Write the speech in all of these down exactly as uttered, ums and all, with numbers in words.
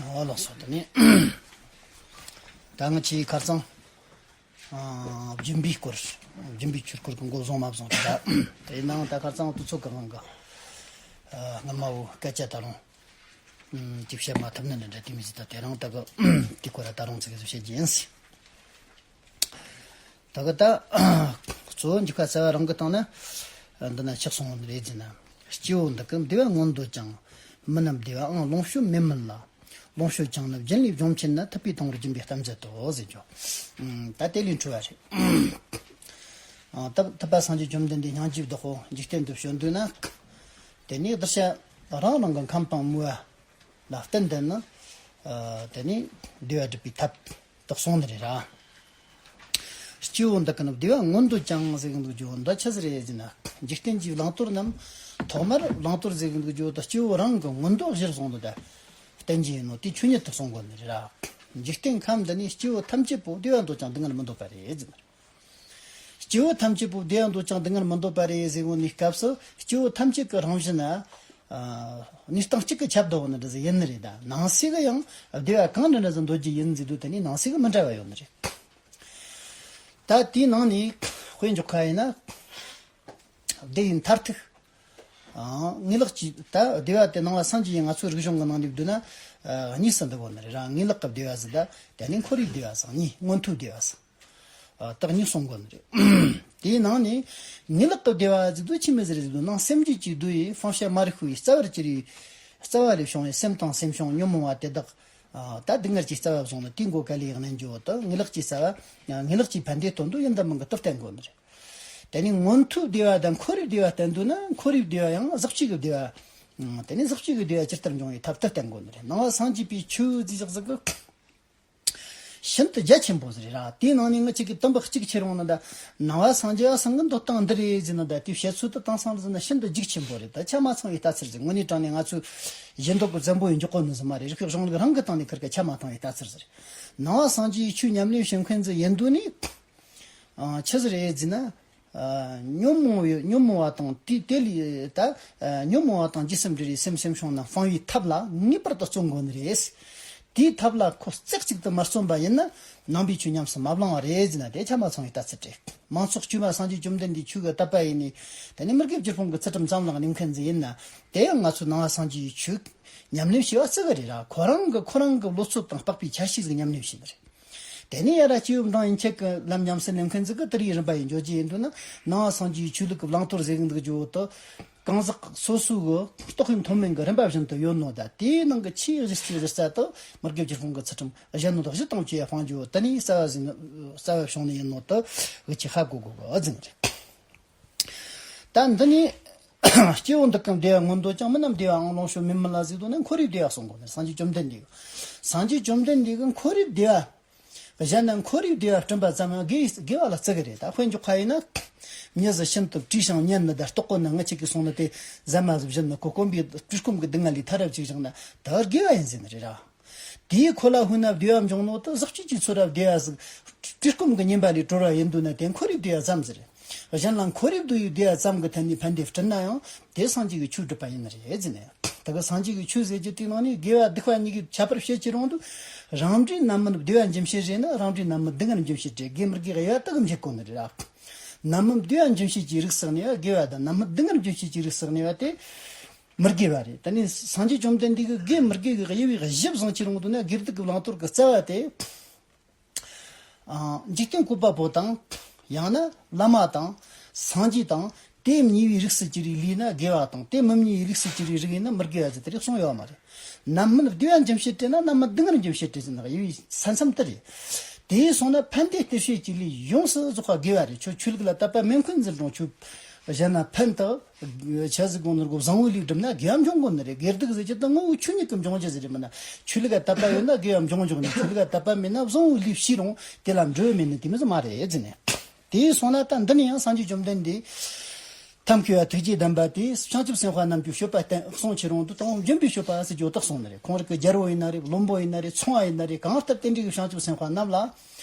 ཨོ་ལགས་སོ། དེ་ནས་ད་ང་ཆེའི་ཁ་རྩང་ཨ་སྦྱིན་པའི་སྐོར། སྦྱིན་པའི་ཆོས་སྐོར་གྱི་མགོ་བཟུང་མ་བཟུང་རེད་ད། དེ་ནང་ད་ཁ་རྩང་དུས་ཚོད་ཀྱི་དབང་གིས་ཨ་སྔ་མ་བོ་སྐད་ཆ་ད་རུང་ཅིག་བཤད་མ་ཐུབ་ནི་འདྲ་དེ་མི་ཟིག་ད། དེ་རིང་ད་གི་དེ་སྐོར་ད་རུང་ཙི་གེ་ཟིག་བཤད་རྒྱུ་ཡིན། ད་གི་ད་གཙོ་བོ་འཇིགས་པ་རྩ་བ་རང་གི་སྟེང་ན་འདི་ན་ཆགས་སོང་བ་རེད་ཟེར་ན། སྐྱེ་བོ་འདི་ཀུན་བདེ་བ་མངོན་འདོད་ཀྱང་། མི་རྣམས་བདེ་བའང་ལོངས་སྤྱོད་མེད་མིན་ལ། ལོངས་སྤྱོད་ཀྱང་ནི་རྒྱུན་ལས་འབྱུང་མཁྱེན་ན། ཐུབ་པས་དང་བར་སྦྱིན་པའི་གཏམ་མཛད་དོ་ཟེར་རྒྱུ། ད་དེ་ལས་འཕྲོས་པ་རེད། ཨ་ཐུབ་ཐུབ་པ་སངས་རྒྱས་བཅོམ་ལྡན་འདས་སྙིང་རྗེའི་བདག་པོ་འཇིག་རྟེན་དུ་བྱོན་དུས་ན། དེ་ནས་གདུལ་བྱ་རང་རང་གི་ཁམས་དང་མོས་པ་ལ་བརྟེན་ཏེ་ནི། ཨ་དེ་ནས་བདེ་བ་སྒྲུབ་པའི་ཐབས་དེ་གསུངས་ནི་རེད་ར། སྐྱེ་བོ་འདི་ཀུན་བདེ་བ་མངོན་འདོད་ཀྱང་ཟེར་གི་འདུག་རྒྱུ་འདི་ཆི་ཟིག་རེད་ཟེར་ན། འཇིག་རྟེན་གྱི་བླང་དོར་རྣམས་ཐོག་མར་བླང་དོར་ཟེར་གི་འདུག་རྒྱུ་དེ་སྐྱེ་བོ་རང་གི་མངོན་འདོད་གཞིར་བཟུང་ནས་ད་བསྟན་གྱི་ཡིན་ནོ། དེ་ཆོས་ཉིད་དུ་གསུང་དགོས་ནི་རེད་ར། འཇིག་རྟེན་ཁམས་འདི་ནས་སྐྱེ་བོ་ཐམས་ཅད་པོ་བདེ་བ་འདོད་ཀྱང་སྡུག་བསྔལ་མི་འདོད་པ་རེད་ཟེར་ན། སྐྱེ་བོ་ཐམས་ཅད་པོ་བདེ་བ་འདོད་ཀྱང་སྡུག་བསྔལ་མི་འདོད་པ་རེད་ཟེར་གོ་ནི་སྐབས་སུ། སྐྱེ་བོ་ཐམས་ཅད་ཀྱི་རང་བཞིན་ན་ཨ་གནས་སྟངས་གཅིག་གི་ཁྱབ་བསྡད་ཡོད་ནི་འདྲ་ཟིག་ཡིན་ནི་རེད་ད། ནང་གསེས་ཀྱི་ཡང་བདེ་བ་གང་འདྲ་འདྲ་ཟིག་འདོད་རྒྱུ་ཡིན་ཟེར་དུས་དེ་ནི་ནང་གསེས་ཀྱི་མི་འདྲ་བ་ཡོད་ནི་རེད། ད་དེའི་ནང་ནས་དཔེ་འཇོག་ཁ་ཡིན་ན། བདེ་བའི་མཐར་ཐུག་ཨ་ངེས་ལེགས་ཀྱི་ད་བདེ་བ་དེ་ནང་པ་སངས་རྒྱས་ཀྱིས་ང་ཚོའི་རིག་གཞུང་གི་ནང་ནས་བསྡུས་ན་ཨ་གཉིས་སུ་འདུ་གོ་ནི་རེད་ར། ངེས་ལེགས་ཀྱི་བདེ་བ་ཟིག་ད། དེ་ནས་འཁོར་བའི་བདེ་བ་ཟིག་གཉིས། མངོན་མཐོའི་བདེ་བ་ཟིག་ཨ་དེ་གཉིས་གསུང་གོ་ནི་རེད། དེའི་ནང་ནས་ངེས་ལེགས་ཀྱི་བདེ་བ་ཟེར་དུས་ཆི་མོ་ཟིག་རེད་ཟེར་དུས། ནང་སེམས་རྒྱུད་ཀྱི་བསྡུ་ཡི་བསམ་ཤ་མ་རིག་ཤུགས་ཡི་རྩ་བར་གྱུར་ཡི། རྩ་བ་ལས་བྱུང་བའི་སེམས་དང་སེམས་བྱུང་ཉོན་མོངས་པ་དེ་དག་ཨ་ད་སྡུག་བསྔལ་གྱི་རྩ་བ་བཟུང་ནས་དེའི་མགོ་ག་ལེ་ཡག་ནས་འཇོག་ཏུ། ངེས་ལེགས་ཀྱི་རྩ་བ། ངེས་ལེགས་ཀྱི་ཕན་བདེའི་དོན་དུ་ཡིན་དང་མིན་གྱི་དོན་བསྟན་གོ་ནི་རེད། དེ་ནས་མངོན་མཐོའི་བདེ་བ་དང་འཁོར་བའི་བདེ་བ་བསྟན་འདུག་ན། འཁོར་བའི་བདེ་བ་ཡང་ཟག་བཅས་ཀྱི་བདེ་བ། དེ་ནས་ཟག་བཅས་ཀྱི་བདེ་བ་ཇི་ལྟར་འབྱུང་བའི་ཐབས་དེ་བསྟན་གོ་ནི་རེད། ནང་པ་སངས་རྒྱས་པའི་ཆོས་ཟེར་ཞིག་ཟིག་གི་ཤིན་ཏུ་རྒྱ་ཆེན་པོ་ཟིག་རེད་ར། དེའི་ནང་ནས་ང་ཅིག་གིས་དུམ་བུ་གཅིག་ཁྱེར་ཡོང་ན་ད། ནང་པ་སངས་རྒྱས་པ་ཚང་གི་འདོད་སྟངས་འདི་རེད་ཟེར་ན་ད། དེའི་བཤད་ཚུལ་དུ་དེང་སང་ཟེར་ན་ཤིན་ཏུ་རྒྱུགས་ཆེན་པོ་རེད། ད་ཆ་མ་ཚང་བའི་ལྟ་ཚུལ་ཟིག་དངོས་གནས་དྲང་གནས་ང་ཚོས་བཞིན་མདོག་གི་བཙན་པོ་ཡི་འཇོག་གོ་ནི་ཟིག་མ་རེད། རིག་པའི་གཞུང་ལུགས་རང་གི་སྟེང་ནས་ཁིར་ཀ་ཆ་མ་ཚང་བའི་ལྟ་ཚུལ་ཟིག་རེད། ནང་པ་སངས་རྒྱས་ཀྱི་ཆོས་ཉམས་ལེན་བྱེད་མཁན་ཟིག་ཡིན་དུས་ནི། ཨ་ཆི་ཟིག་རེད་ཟེར་ན། ཨ་ཉོན་མོངས་པའི་ཉོན་མོངས་པ་དང་དེ་དེ་ལས་ད། ཨ་ཉོན་མོངས་པ་དང་ཇི་སྲིད་འབྲེལ་བའི་སེམས་སེམས་བྱུང་རྣམས་སྤང་བའི་ཐབས་ལ་ངེས་པར་དུ་བརྩོན་དགོས་ནི་རེད། དེའི་ཐབས་ལ་ཁོ་རྩེ་གཅིག་ཏུ་མ་བརྩོན་པ་ཡིན་ན། ནང་པའི་ཆོས་ཉམས་སུ་མ་བླང་བ་རེད་ཟེར་ན་དེ་ཆ་མ་ཚང་བའི་ལྟ་ཚུལ་རེད། མང་ཚོགས་དཀྱུས་མ་སངས་རྒྱས་བཅོམ་ལྡན་འདས་ཆོས་ཀྱི་དད་པ་ཡིན་ནས། དེ་ནས་མི་དགེ་བཅུ་སྤོང་གི་ཚུལ་ཁྲིམས་ཙམ་ལ་གནས་མཁན་ཟིག་ཡིན་ན། དེ་ཡང་ང་ཚོ་ནང་པ་སངས་རྒྱས་ཀྱི་ཆོས་ཉམས་ལེན་བྱས་པ་ཙི་གི་རེད་ར། ཁོ་རང་གི་ཁོ་རང་གི་བློ་ཚོད་དང་དཔག་པའི་ཆ་ཤས་ཟིག་ཉམས་ལེན་བྱས་ནི་རེད། དེ་ནས་ཡ་ར་སྐྱེས་བུ་འབྲིང་ཡན་ཆད་ཀྱི་ལམ་ཉམས་སུ་ལེན་མཁན་ཟིག་གིས་དེ་རིགས་རིམ་པ་ཡིས་འཇོག་རྒྱུ་ཡིན་འདུག་ན། ནང་པ་སངས་རྒྱས་ཀྱི་ཆོས་ལུགས་ཀྱི་བླང་དོར་ཟེར་གི་འདུག་རྒྱུ་བོ་དེ། གང་ཟག་སོ་སོའི་གི་རྟོགས་པའི་མཐོ་དམན་གྱི་རིམ་པ་བཞིན་དུ་ཡོད་ནོ་ད། དེའི་ནང་གི་ཆེས་གཞི་རྩའི་གཞི་རྩ་དེ་མི་དགེ་བཅུ་སྤོང་གི་ཚུལ་ཁྲིམས་གཞན་ནོ་དག་གཞི་དང་བཅས་སྤང་རྒྱུ་བོ་དེ་ནས་རྩ་བ་ཟིན། རྩ་བ་བྱུང་ནི་ཡིན་ནོ་དེ་འུ་ཆོས་ཧ་གོ་དགོས་གི་ཟིན་རེད། ད་འདི་ནས་སྐྱེ་བོ་འདི་ཀུན་བདེ་བ་མངོན་འདོད་ཀྱང་། མི་རྣམས་བདེ་བའང་ལོངས་སྤྱོད་མེད་མིན་ལ་ཟེར་དུས་ནི་འཁོར་བའི་བདེ་བ་གསུང་གོ་ནི། སངས་རྒྱས་བཅོམ་ལྡན་འདས་ཀྱིས། སངས་རྒྱས་བཅོམ་ལྡན་འདས་ཀྱིས་འཁོར་བའི་བདེ་བ། གཞན་ན་འཁོར་བའི་བདེ་བ་བསྐྲུན་པ་ཙམ་ཡང་དགེ་དགེ་བ་ལ་བརྩི་གི་རེད། ད་དཔེ་འཇོག་ཁ་ཡིན་ན། མྱི་ཟིག་ཤིན་ཏུ་བཀྲེས་ཤིང་ཉན་ནི་ད་ལྟོགས་གོ་ན། ང་ཅིག་གིས་གསུངས་ནི་དེ་ཟ་མ་ཟིག་བྱིན་ནི། ཁོ་སྐོམ་པའི་བཀྲེས་སྐོམ་གྱི་སྡུག་བསྔལ་ལས་ཐར་ར་བཅུག་བཞག་ན་ད་དགེ་བ་ཡིན་ཟེར་ནི་རེད་ར། དེས་ཁོ་ལ་ཧུ་ན་བདེ་བ་འབྱུང་ནོ་དེ་ཟག་བཅས་ཀྱི་ཚོར་བ་བདེ་བ་ཟིག་བཀྲེས་སྐོམ་གྱི་ཉེན་པ་ལས་གྲོལ་བ་ཡིན་འདུག་ན་དེ་འཁོར་བའི་བདེ་བ་ཙམ་ཟེར། གཞན་ལ་འཁོར་བའི་བདེ་བའི་བདེ་བ་ཙམ་གྱི་ཐད་ནས་ཕན་བདེ་བསྐྲུན་ན་ཡང་དེ་སངས་རྒྱས་ཀྱི་ཆོས་སྒྲུབ་པ་ཡིན་ནི་རེད་ཟེར་ནས། ད་གི་སངས་རྒྱས་ཀྱི་ཆོས་ཟེར་རྒྱུ་དེའི་ནང་ནས་དགེ་བ་སྡིག་པ་གཉིས་ཀྱི་ཁྱད་པར་བཤད་ཀྱི་རུང་དུ། རང་འབྲས་རྣམ་སྨིན་བདེ་བ་འབྱིན་བྱེད་རེད་ན། རང་འབྲས་རྣམ་སྨིན་སྡུག་བསྔལ་འབྱིན་བྱེད་རེད། དགེ་མི་དགེ་གི་དབྱེ་བ་དག་འབྱེད་དགོས་ནི་རེད་ར། རྣམ་སྨིན་བདེ་བ་འབྱིན་བྱེད་ཀྱི་རིགས་བསགས་ནས་པ་དགེ་བ་དང་། རྣམ་སྨིན་སྡུག་བསྔལ་འབྱིན་བྱེད་ཀྱི་རིགས་བསགས་ནས་པ་དེ་མི་དགེ་བ་རེད། དེ་ནས་སངས་རྒྱས་བཅོམ་ལྡན་འདས་ཀྱིས་དགེ་མི་དགེ་གི་དབྱེ་བའི་གཞི་བཟུང་ཁྱེར་ཡོང་དུས་ན། དགེ་སྡིག་གི་བླང་དོར་གྱི་རྩ་བ་དེ། ཨ་འཇིག་རྟེན་བཀོད་པ་པོ་དང་། ཡང་ན་བླ་མ་དང་། སངས་རྒྱས་དང་། དེ་གཉིས་པའི་རིགས་སུ་གྱུར་པའི་ལུས་ན་དགེ་བ་དང་། དེ་མིན་པའི་རིགས་སུ་གྱུར་པའི་རིགས་ཡིན་ན་མི་དགེ་བ་ཟེར་དེ་རིགས་གསུངས་ཡོད་མ་རེད། རྣམ་སྨིན་བདེ་བ་འབྱིན་བྱེད་རེད་ན། རྣམ་སྨིན་སྡུག་བསྔལ་འབྱིན་བྱེད་རེད་ཟེར་ན་དབྱེ་བའི་ས་མཚམས་དེ་རེད། དེ་སོང་ན་ཕན་བདེ་སྟེར་བྱེད་ཀྱི་ལས་ཡོངས་སུ་རྫོགས་པ་དགེ་བ་རེད། ཁྱོད་ཆོས་ལུགས་ལ་དད་པ་མེད་མཁན་ཟེར་རུང་ཁྱོད་གཞན་ན་ཕན་དང་། ཆ་ཟིག་གོང་ནོར་གོ་བཟང་བོའི་ལས་བསྒྲུབས་ན་དགེ་བ་འབྱུང་དགོས་ནི་རེད། དགེ་སྡིག་ཟེར་རྒྱུ་དེ་དངོས་པོའི་ཆོས་ཉིད་ཀྱིས་འབྱུང་རྒྱུ་ཟིག་རེད། མིན་ན་ཆོས་ལུགས་ལ་དད་པ་ཡོད་ན་དགེ་བ་འབྱུང་འབྱུང་ནི། ཆོས་ལུགས་ལ་དད་པ་མེད་ན་བཟང་བོའི་ལས་བྱས་རུང་དེ་ལ་འབྲས་བུ་མེད་ནི་དེ་མོ་ཟིག་མ་རེད་ཟེར་ནས། དེ་སོང་ན་ད་འདི་ནས་ཡང་སངས་རྒྱས་བཅོམ་ལྡན་འདས་ཐབས་མཁས་པ་ཐུགས་རྗེ་ལྡན་པ་དེས་བྱང་ཆུབ་སེམས་དཔའ་རྣམས་ཀྱི་སྤྱོད་པ་བསྟན་གསུང་ཁྱེར་ཡོང་དུས་དང་པོ་འབྱོན་པའི་སྤྱོད་པ་ཟེར་རྒྱུ་དག་གསུངས་ནི་རེད། ཁོང་རང་གི་རྒྱལ་པོ་ཡིན་ན་རེད། བློན་པོ་ཡིན་ན་རེད། ཚོང་པ་ཡིན་ན་རེད། གང་ལྟར་དེ་འདྲའི་བྱང་ཆུབ་སེམས་དཔའ་རྣམས་ལ།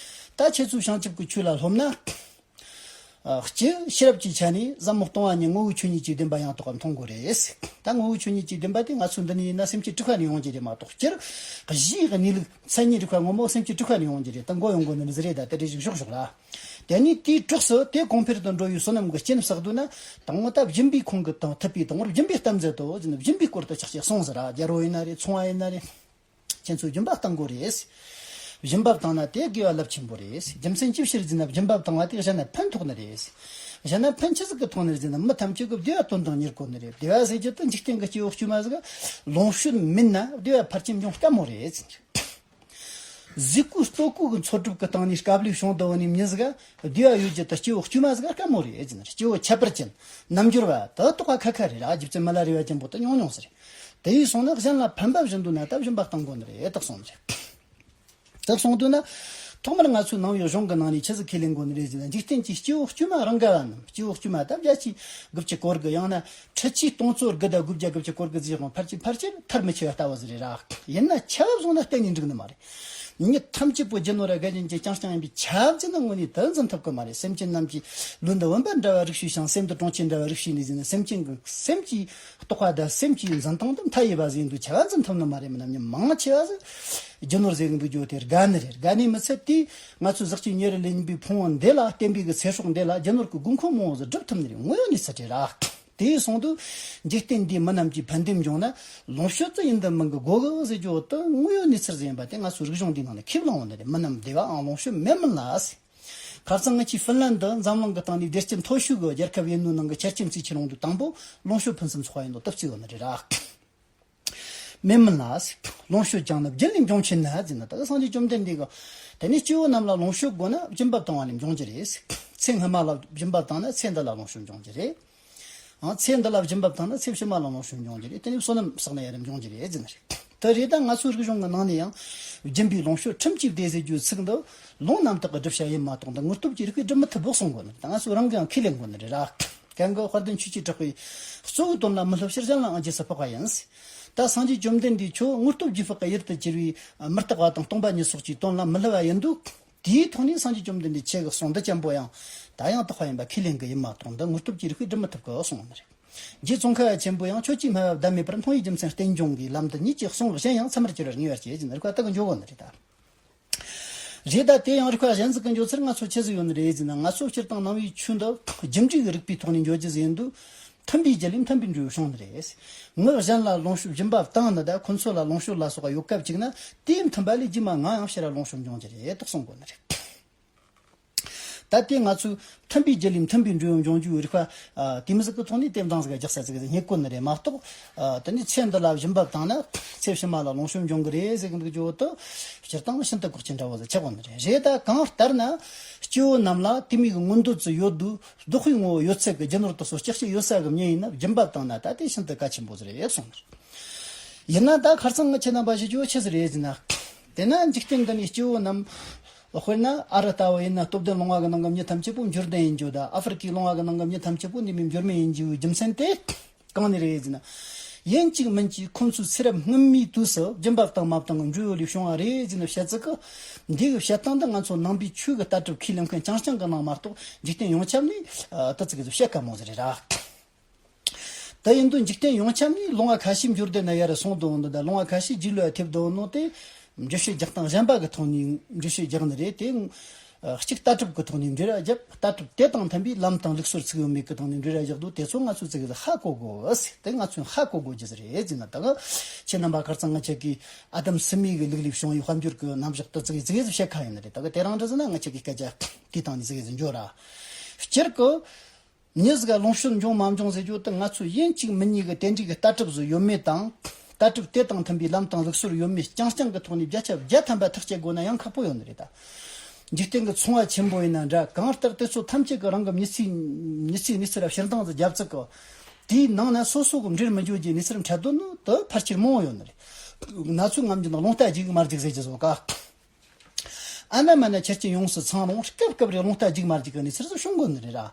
ད་ཁྱེད་ཚོས་བྱང་ཆུབ་ཀྱི་ཆོས་ལ་སློབ་ན། ཨ། སྤྱི་ཤེས་རབ་ཀྱི་ཆ་ནས་ཟབ་མོ་སྟོང་བ་ཉིད་ངོ་བོའི་ཆོས་ཉིད་ཀྱི་བདེན་པ་ཡང་དག་པར་མཐོང་དགོས་རེད། ད་ངོ་བོའི་ཆོས་ཉིད་ཀྱི་བདེན་པ་དེ་ང་ཚོའི་འདི་ནས་ཡིན་ན་སེམས་ཀྱི་དྲུག་པ་ནས་ཡོང་རྒྱུ་རེད་མ་གཏོགས། སྤྱིར་གཞིའི་གནས་ལུགས་མཚན་ཉིད་དྲུག་པ་ངོ་མ་སེམས་ཀྱི་དྲུག་པ་ནས་ཡོང་རྒྱུ་རེད། ད་མགོ་ཡོང་དགོས་ནི་ནི་ཟི་རེད། ད་དེ་རེ་ཞིག་ཞོག་ཞོག་ལ། དེ་ནས་དེའི་གྲོགས་སུ་དེ་གོང་འཕེལ་དུ་འགྲོ་བའི་བསོད་ནམས་ཀྱི་རྐྱེན་བསགས་འདུག་ན། དང་པོ་ད་སྦྱིན་པའི་ཁོང་གིས་དང་ཐུབ་པའི་དང་པོར་སྦྱིན་པའི་གཏམ་མཛད་དོ་ཟེར་ནས་སྦྱིན་པའི་སྐོར་དུ་ཆགས་ཆགས་གསུངས་ཟེར་ར། རྒྱལ་པོ་ཡིན་ན་རེད། ཚོང་བ་ཡིན་ན་རེད། ཁྱེད་ཚོས་སྦྱིན་པ་གཏང་དགོས་རེད། སྦྱིན་པ་བཏང་ན་དེ་དགེ་བ་རླབས་ཆེན་པོ་རེད། རྒྱུ་མཚན་ཅི་ཕྱིར་ཟེར་ན་སྦྱིན་པ་བཏང་བ་དེ་གཞན་ལ་ཕན་ཐོགས་ནི་རེད། གཞན་ལ་ཕན་ཆི་ཟིག་གི་ཐོགས་ནི་རེད་ཟེར་ན། མི་ཐམས་ཅད་ཀྱི་བདེ་བ་དོན་དང་གཉེར་དགོས་ནི་རེད། བདེ་བ་ཟེར་རྒྱུ་དེ་འཇིག་རྟེན་གྱི་སྐྱེ་བོ་དཀྱུས་མ་ཟིག་ལོངས་སྤྱོད་མེད་ན་བདེ་བ་ཕལ་ཆེར་འབྱུང་དཀའ་མོ་རེད། གཟུགས་པོ་ལྟོ་གོས་ཀྱི་འཚོ་གྲུབ་ཀྱི་སྟེང་ནས་དཀའ་ལས་བྱུང་བསྡད་པ་ནི་མྱི་ཟིག་བདེ་བ་ཡོད་རྒྱུ་དེ་སྐྱེ་བོ་དཀྱུས་མ་ཟིག་དཀའ་མོ་རེད་ཟེར་ནི་རེད། སྐྱེ་བོ་ཁྱད་པར་ཅན་རྣལ་འབྱོར་པ་དེ་དོགས་པ་ཁ་ཁ་རེད་ར། རྗེ་བཙུན་མི་ལ་རས་པ་ཅན་པོ་དེ་ཉུང་ཉུང་ཟིག་རེད། དེ་ཡིན་སོང་ན་གཞན་ལ་ཕན་པ་བྱེད་འདོད་ན་ད་སྦྱིན་པ་གཏང་དགོས་ནི་རེད་དག་གསུངས་ནི་རེད། དག་གསུངས་འདུག་ན། ཐོག་མར་ང་ཚོའི་ནང་པའི་གཞུང་གི་ནང་ནས་ཆི་ཟིག་ཁས་ལེན་དགོས་ནི་རེད་ཟེར་ན། འཇིག་རྟེན་གྱི་སྐྱེ་བོ་དཀྱུས་མ་རང་ག་བ་རྣམས། སྐྱེ་བོ་དཀྱུས་མ་ད་བརྒྱ་ཆ་དགུ་བཅུ་གོ་དགུ། ཡང་ན་ཁྲི་ཆ་སྟོང་ཚོ་དགུ་དང་དགུ་བརྒྱ་དགུ་བཅུ་གོ་དགུ་ཟེར་ཡོང་། ཕལ་ཆེར་ཕལ་ཆེར་མཐར་མི་ཆད་པ་ལྟ་བུ་ཟིག་རེད་ར། ཡིན་ན་ཆ་བ་བཟུང་ན་གཏན་ནས་འགྲིག་ནི་མ་རེད། མྱི་ཐམས་ཅད་པོ་རྒྱུ་ནོར་ར་རྒ་ཅན་གྱི་རྐྱང་རྐྱང་ཡིན་པའི་ཆ་བ་ཟིག་ནི་དངོས་གནས་དེ་འཛིན་ཐུབ་ཀྱི་མ་རེད། སེམས་ཅན་རྣམས་ཀྱིས་ལུས་འདི་བུམ་པ་འདྲ་བ་རིགས་ཞེས་ཤིང་། སེམས་འདི་གྲོང་ཁྱེར་འདྲ་བ་རིགས་ཞེས་ནས་ཟེར་ནས། སེམས་ཅན་གྱི་སེམས་ཀྱི་རྟོག་པ་དང་སེམས་ཀྱི་འཛིན་སྟངས་དེ་མཐའ་ཡས་པ་ཟིག་ཡིན་དུས་ཆ་བ་འཛིན་ཐུབ་ནི་མ་རེད། མི་རྣམས་ཉིད་མང་ཆེ་བ་ཟིག་རྒྱུ་ནོར་ཟེར་གི་འདུག་རྒྱུ་དེ་དགའ་ནི་རེད། དགའ་ནི་མི་ཚད་དེ་ང་ཚོའི་ཟག་བཅས་ཉེ་རུ་ལེན་པའི་ཕུང་པོ་འདི་ལ་བརྟེན་པའི་གི་ཚེ་སྲོག་འདི་ལ་རྒྱུ་ནོར་གྱི་དགོས་མཁོ་མང་བོ་ཟིག་སྒྲུབ་ཐུབ་ནི་རེད། དངོས་ཡོད་གནས་ཚུལ་རེད་ར། དེ་སོང་དུས་འཇིག་རྟེན་འདིའི་མི་རྣམས་ཀྱི་ཕན་བདེ་འབྱུང་ན་ལོངས་སྤྱོད་ཙི་ཡིན་དུ་མིན་གི་དགོས་གི་ཟེར་རྒྱུ་དེ་དངོས་ཡོད་གནས་ཚུལ་ཟིག་ཡིན་པ་དེ་ང་ཚོའི་རིག་གཞུང་འདིའི་ནང་ནས་ཁས་བླངས་ཡོད་ནི་རེད། མི་རྣམས་བདེ་བའང་ལོངས་སྤྱོད་མེད་མིན་ལ་ཟེར། ཁ་སང་ང་ཚོས་ཧྥིན་ལན་དུ་འཛམ་གླིང་གི་སྟེང་ནས་བདེ་སྐྱིད་མཐོ་ཤོས་ཀྱི་རྒྱལ་ཁབ་ཡིན་ནོ་ནང་གི་ཆ་རྐྱེན་བརྩིས་ཁྱེར་ཡོང་དུས་དང་པོ་ལོངས་སྤྱོད་ཕུན་སུམ་ཚོགས་པ་ཡིན་ནོ་དེ་བརྩིས་ཡོད་ནི་རེད་ར། མེད་མིན་ལ་ཟེར། ལོངས་སྤྱོད་ཀྱང་ནི་སྦྱིན་ལས་འབྱུང་མཆིས་ན་ཟེར་ན། ད་སངས་རྒྱས་བཅོམ་ལྡན་འདས་ཀྱིས་དེ་ནས་སྐྱེ་བོ་རྣམས་ལ་ལོངས་སྤྱོད་དགོས་ན་སྦྱིན་པ་བཏང་བ་ལས་འབྱུང་རྒྱུ་རེད་ཟེར། ཚེ་སྔ་མ་ལ་སྦྱིན་པ་བཏང་ན་ཚེ་འདི་ལ་ལོངས་སྤྱོད་འབྱུང་རྒྱུ་རེད། ཨང་། ཚེ་འདི་ལ་སྦྱིན་པ་བཏང་ན་ཚེ་ཕྱི་མ་ལ་ལོངས་སྤྱོད་འབྱུང་རྒྱུ་རེད། དེ་ནས་བསོད་ནམས་བསགས་ན་ཡང་འབྱུང་རྒྱུ་རེད་ཟེར་ནི་རེད། དེ་རེད། ད་ང་ཚོའི་རིག་གཞུང་གི་ནང་ནས་ཡང་སྦྱིན་པའི་ལོངས་སྤྱོད་ཁྲིམས་ཀྱིས་བདེ་ཟེར་རྒྱུའི་ཚིག་འདི་ལུང་རྣམ་དག་གི་བསྒྲུབ་བྱ་ཡིན་མ་གཏོགས། འདི་དངོས་སྟོབས་ཀྱིས་རིག་པས་སྒྲུབ་མི་ཐུབ་བོ་གསུང་གོ་ནི་རེད། ད་ང་ཚོ་རང་གིས་ཡང་ཁས་ལེན་དགོས་ནི་རེད་ར། གང་གི་དཔལ་ལྡན་ཆོས་ཀྱི་གྲགས་པས་གཙོ་བོའི་དོན་ལ་མི་སླུ་ཕྱིར་གཞན་ལའང་རྗེས་སུ་དཔག་པ་ཡིན། ད་སངས་རྒྱས་བཅོམ་ལྡན་འདས་ཁྱོད་དངོས་སྟོབས་ཀྱིས་དཔག་གི་ཡུལ་དུ་གྱུར་པའི་མི་རྟག་པ་དང་སྟོང་པ་ཉིད་སོགས་ཀྱི་དོན་ལ་མི་སླུ་བ་ཡིན་དུས། དེའི་ཐོག་ནས་སངས་རྒྱས་བཅོམ་ལྡན་འདས་ཁྱེད་ཀྱི་གསུང་འདི་ཅན་པོ་ཡང་ད་ཡང་དག་པ་ཡིན་པ་ཁས་ལེན་གི་ཡིན་མ་གཏོགས། འདི་དངོས་སྟོབས་ཀྱིས་རིག་པས་སྒྲུབ་མི་ཐུབ་གི་གསུངས་ནི་རེད། རྗེ་ཙོང་ཁ་པ་ཆེན་པོ་ཡང་ཁྱོད་ཀྱིས་སྨྲ་བ་ཟླ་མེད་པར་མཐོང་བའི་རྒྱུ་མཚན་རྟེན་འབྱུང་གི་ལམ་དུ་ཉིད་ཀྱི་གསུང་གཞན་ཡང་ཚད་མར་གྱུར་པར་ངེས་པར་བྱེད་ཅེས་ནི་རིགས་པ་དག་གི་འཇོག་གོ་ནི་རེད་ད། རེད། ད་དེ་ཡང་རིགས་པ་གཞན་ཟིག་གི་འཇོག་ཚུལ་ང་ཚོ་ཆི་ཟིག་ཡོད་ནི་རེད་ཟེར་ན། ང་ཚོ་སྤྱིར་བཏང་ནང་པའི་ཆོས་འདི་རྒྱུ་འབྲས་ཀྱི་རིགས་པའི་ཐོག་ནས་འཇོག་རྒྱུ་ཟིག་ཡིན་དུས། མཐུན་པའི་རྒྱུ་ལས་མཐུན་པའི་འབྲས་བུ་བྱུང་ནི་རེད། ངག་གཞན་ལ་ལོངས་སྤྱོད་སྦྱིན་པ་བཏང་ནི་དང་ཁོ་ཚོ་ལ་ལོངས་སྤྱོད་ལ་སོགས་པ་ཡོད་སྐབས་ཅིག་ན། དེའི་མཐུན་པ་ལས་རྗེས་མ་ང་ཡང་ཕྱིར་ར་ལོངས་སྤྱོད་འབྱུང་རྒྱུ་རེད་དོ་གསུང་དགོས་ནི་རེད། ད་དེ་ང་ཚོས་མཐུན་པའི་རྒྱུ་ལས་མཐུན་པའི་འབྲས་བུ་འབྱུང་རྒྱུའི་རིགས་པ། ཨ། དེ་མོ་ཟིག་གི་ཐོག་ནས་དེ་འདང་ཟིག་རྒྱག་ས་ཟིག་རྙེད་གོ་ནི་རེད་མ་གཏོགས། ཨ། དེ་ནས་ཚེ་འདི་ལ་སྦྱིན་པ་བཏང་ན་ཚེ་ཕྱི་མ་ལ་ལོངས་སྤྱོད་འབྱུང་གི་རེད་ཟེར་གི་འདུག་རྒྱུ་དེ་སྤྱིར་བཏང་ཤིན་ཏུ་གོ་ཆེན་འདྲ་བོ་ཟིག་ཆགས་གོ་ནི་རེད། རེད། ད་གང་ལྟར་ན་སྐྱེ་བོ་རྣམས་ལ་དེ་མོ་གི་མངོན་འདོད་ཅིག་ཡོད་དུས། བདག་པོའི་ངོ་བོ་ཡོད་ཚད་ཀྱི་རྒྱུ་ནོར་དེ་ཚོ་ལྕོགས་ཀྱི་ཡོད་ས་གི་མྱི་ཡིན་ན་སྦྱིན་པ་བཏང་ན་ད་དེ་ཤིན་ཏུ་གལ་ཆེན་པོ་ཟིག་རེད་གསུངས་ནི་རེད། ཡིན་ན་ད་ཁ་སང་ངས་ཁྱེད་རྣམ་པ་ཞུ་རྒྱུ་ཆི་ཟིག་རེད་ཟེར་ན། དེ་ན་འཇིག་རྟེན་འདི་ནས་སྐྱེ་བོ་རྣམས། དཔེར་ན་ཨ་རི་ལྟ་བུ་ཡིན་ན་སྟོབས་ལྡན་ལུང་པ་གི་ནང་གི་མྱི་ཐམས་ཅད་པོ་འབྱོར་ལྡན་ཡིན་རྒྱུ་དང་། ཨ་ཧྥེ་རི་ཁའི་ལུང་པ་གི་ནང་གི་མྱི་ཐམས་ཅད་པོ་འདི་མོ་འབྱོར་མེད་ཡིན་རྒྱུའི་རྒྱུ་མཚན་དེ་གང་ནས་རེད་ཟེར་ན། ཡིན་གཅིག་མིན་གཅིག་ཁོང་ཚོའི་ཚེ་རབས་སྔོན་མའི་དུས་སུ་སྦྱིན་པ་བཏང་མ་བཏང་གི་འབྲས་བུ་ལས་བྱུང་བ་རེད་ཟེར་ནས་བཤད་ཚིག་གི། འདི་གི་བཤད་སྟངས་འདི་ང་ཚོ་ནང་པའི་ཆོས་ཀྱི་ལྟ་གྲུབ་ཁས་ལེན་མཁན་རྐྱང་རྐྱང་གི་ནང་མ་གཏོགས། འཇིག་རྟེན་ཡོངས་ཁྱབ་ནས་ཨ། དེ་ཙིག་གི་བཤད་དཀའ་མོ་ཟིག་རེད་ར། དེ་ཡིན་དུས་འཇིག་རྟེན་ཡོངས་ཁྱབ་ནས་ལུང་པ་ཁ་ཤས་འབྱོར་ལྡན་ན་ཡར་སོང་དོ་འདི་དང་། ལུང་པ་ཁ་ཤས་རྗེས་ལུས་ཐེབས་དོ་ནོ་དེ། འགྲེལ་བཤད་རྒྱག་སྟངས་གཞན་པ་གི་ཐོག་ནས་འགྲེལ་བཤད་རྒྱག་ནི་རེད་དེ། ཨ། གཅིག་ལྟ་གྲུབ་ཀྱི་ཐོག་ནས་འགྲེལ་བ་བརྒྱབ། ལྟ་གྲུབ་དེ་དང་མཐུན་པའི་ལམ་དང་ལུགས་སྲོལ་ཚུགས་ཡོད་མེད་ཀྱི་ཐོག་ནས་འགྲེལ་བ་བརྒྱབ་འདུག་དེ་ཚོ་ང་ཚོས་ཙིག་གེ་ཧ་གོ་དགོས་ཟེར། དེ་ང་ཚོས་ཧ་གོ་དགོས་རྒྱུ་ཟིག་རེད་ཟེར་ན། ད་གི་ཁྱེད་རྣམ་པ་ཁ་སང་ང་ཅག་གིས་ཨ་དམ་སི་མི་གི་ལུགས་ལས་བྱུང་བའི་དཔལ་འབྱོར་གྱི་རྣམ་གཞག་དེ་ཙིག་གེ་ཙིག་གེ་བཤད་ཁ་ཡིན་ནི་རེད། ད་གི་དེ་རང་འདྲ་ཟེར་ན་ང་ཅག་གི་སྐད་ཆ་དེའི་སྟེང་ནས་ཙིག་གེ་འགྱོ་ར། སྤྱིར་གི། མྱི་ཟིག་ག་ལོངས་སྤྱོད་འབྱུང་མ་འབྱུང་ཟེར་རྒྱུ་དེ་ང་ཚོས་ཡིན་གཅིག་མིན་གཉིས་ཀྱི་དེ་འདྲའི་གི་ལྟ་གྲུབ་ཟིག་ཡོད་མེད་དང་། ལྟ་གྲུབ་དེ་དང་མཐུན་པའི་ལམ་དང་ལུགས་སྲོལ་ཡོད་མེད་རྐྱང་རྐྱང་གི་ཐོག་ནས་བརྒྱ་ཆ་བརྒྱ་ཐམ་པ་ཐག་བཅད་དགོས་ན་ཡང་ཁག་པོ་ཡོད་ནི་རེད་ད། འཇིག་རྟེན་གྱི་ཚོང་པ་ཆེན་པོ་ཡིན་ན་འདྲ། གང་ལྟར་དེ་ཚོ་ཐམས་ཅད་ཀྱི་རང་གི་མྱི་ཚེའི་མྱི་ཚེའི་གནས་ཚུལ་ལ་ཕྱིར་འདང་ཟིག་བརྒྱབ་ཚིག་གི། དེའི་ནང་ན་སོ་སོ་གི་འབྲེལ་མི་འཇོག་རྒྱུའི་གནས་ཚུལ་འཕྲད་དོན་ནི་དེ་ཕལ་ཆེར་མང་བོ་ཡོད་ནི་རེད། ང་ཚོས་ངམ་རྒྱུ་ན་རླུང་རྟ་རྒྱུག་མ་རྒྱུག་ཟེར་རྒྱུ་བཟོ་ག། ཨ་ན་མ་ན་ཆ་རྐྱེན་ཡོངས་སུ་ཚང་རུང་སྐབས་སྐབས་རེ་རླུང་རྟ་རྒྱུག་མ་རྒྱུག་གི་གནས་ཚུལ་ཟིག་བྱུང་དགོས་ནི་རེད་ར།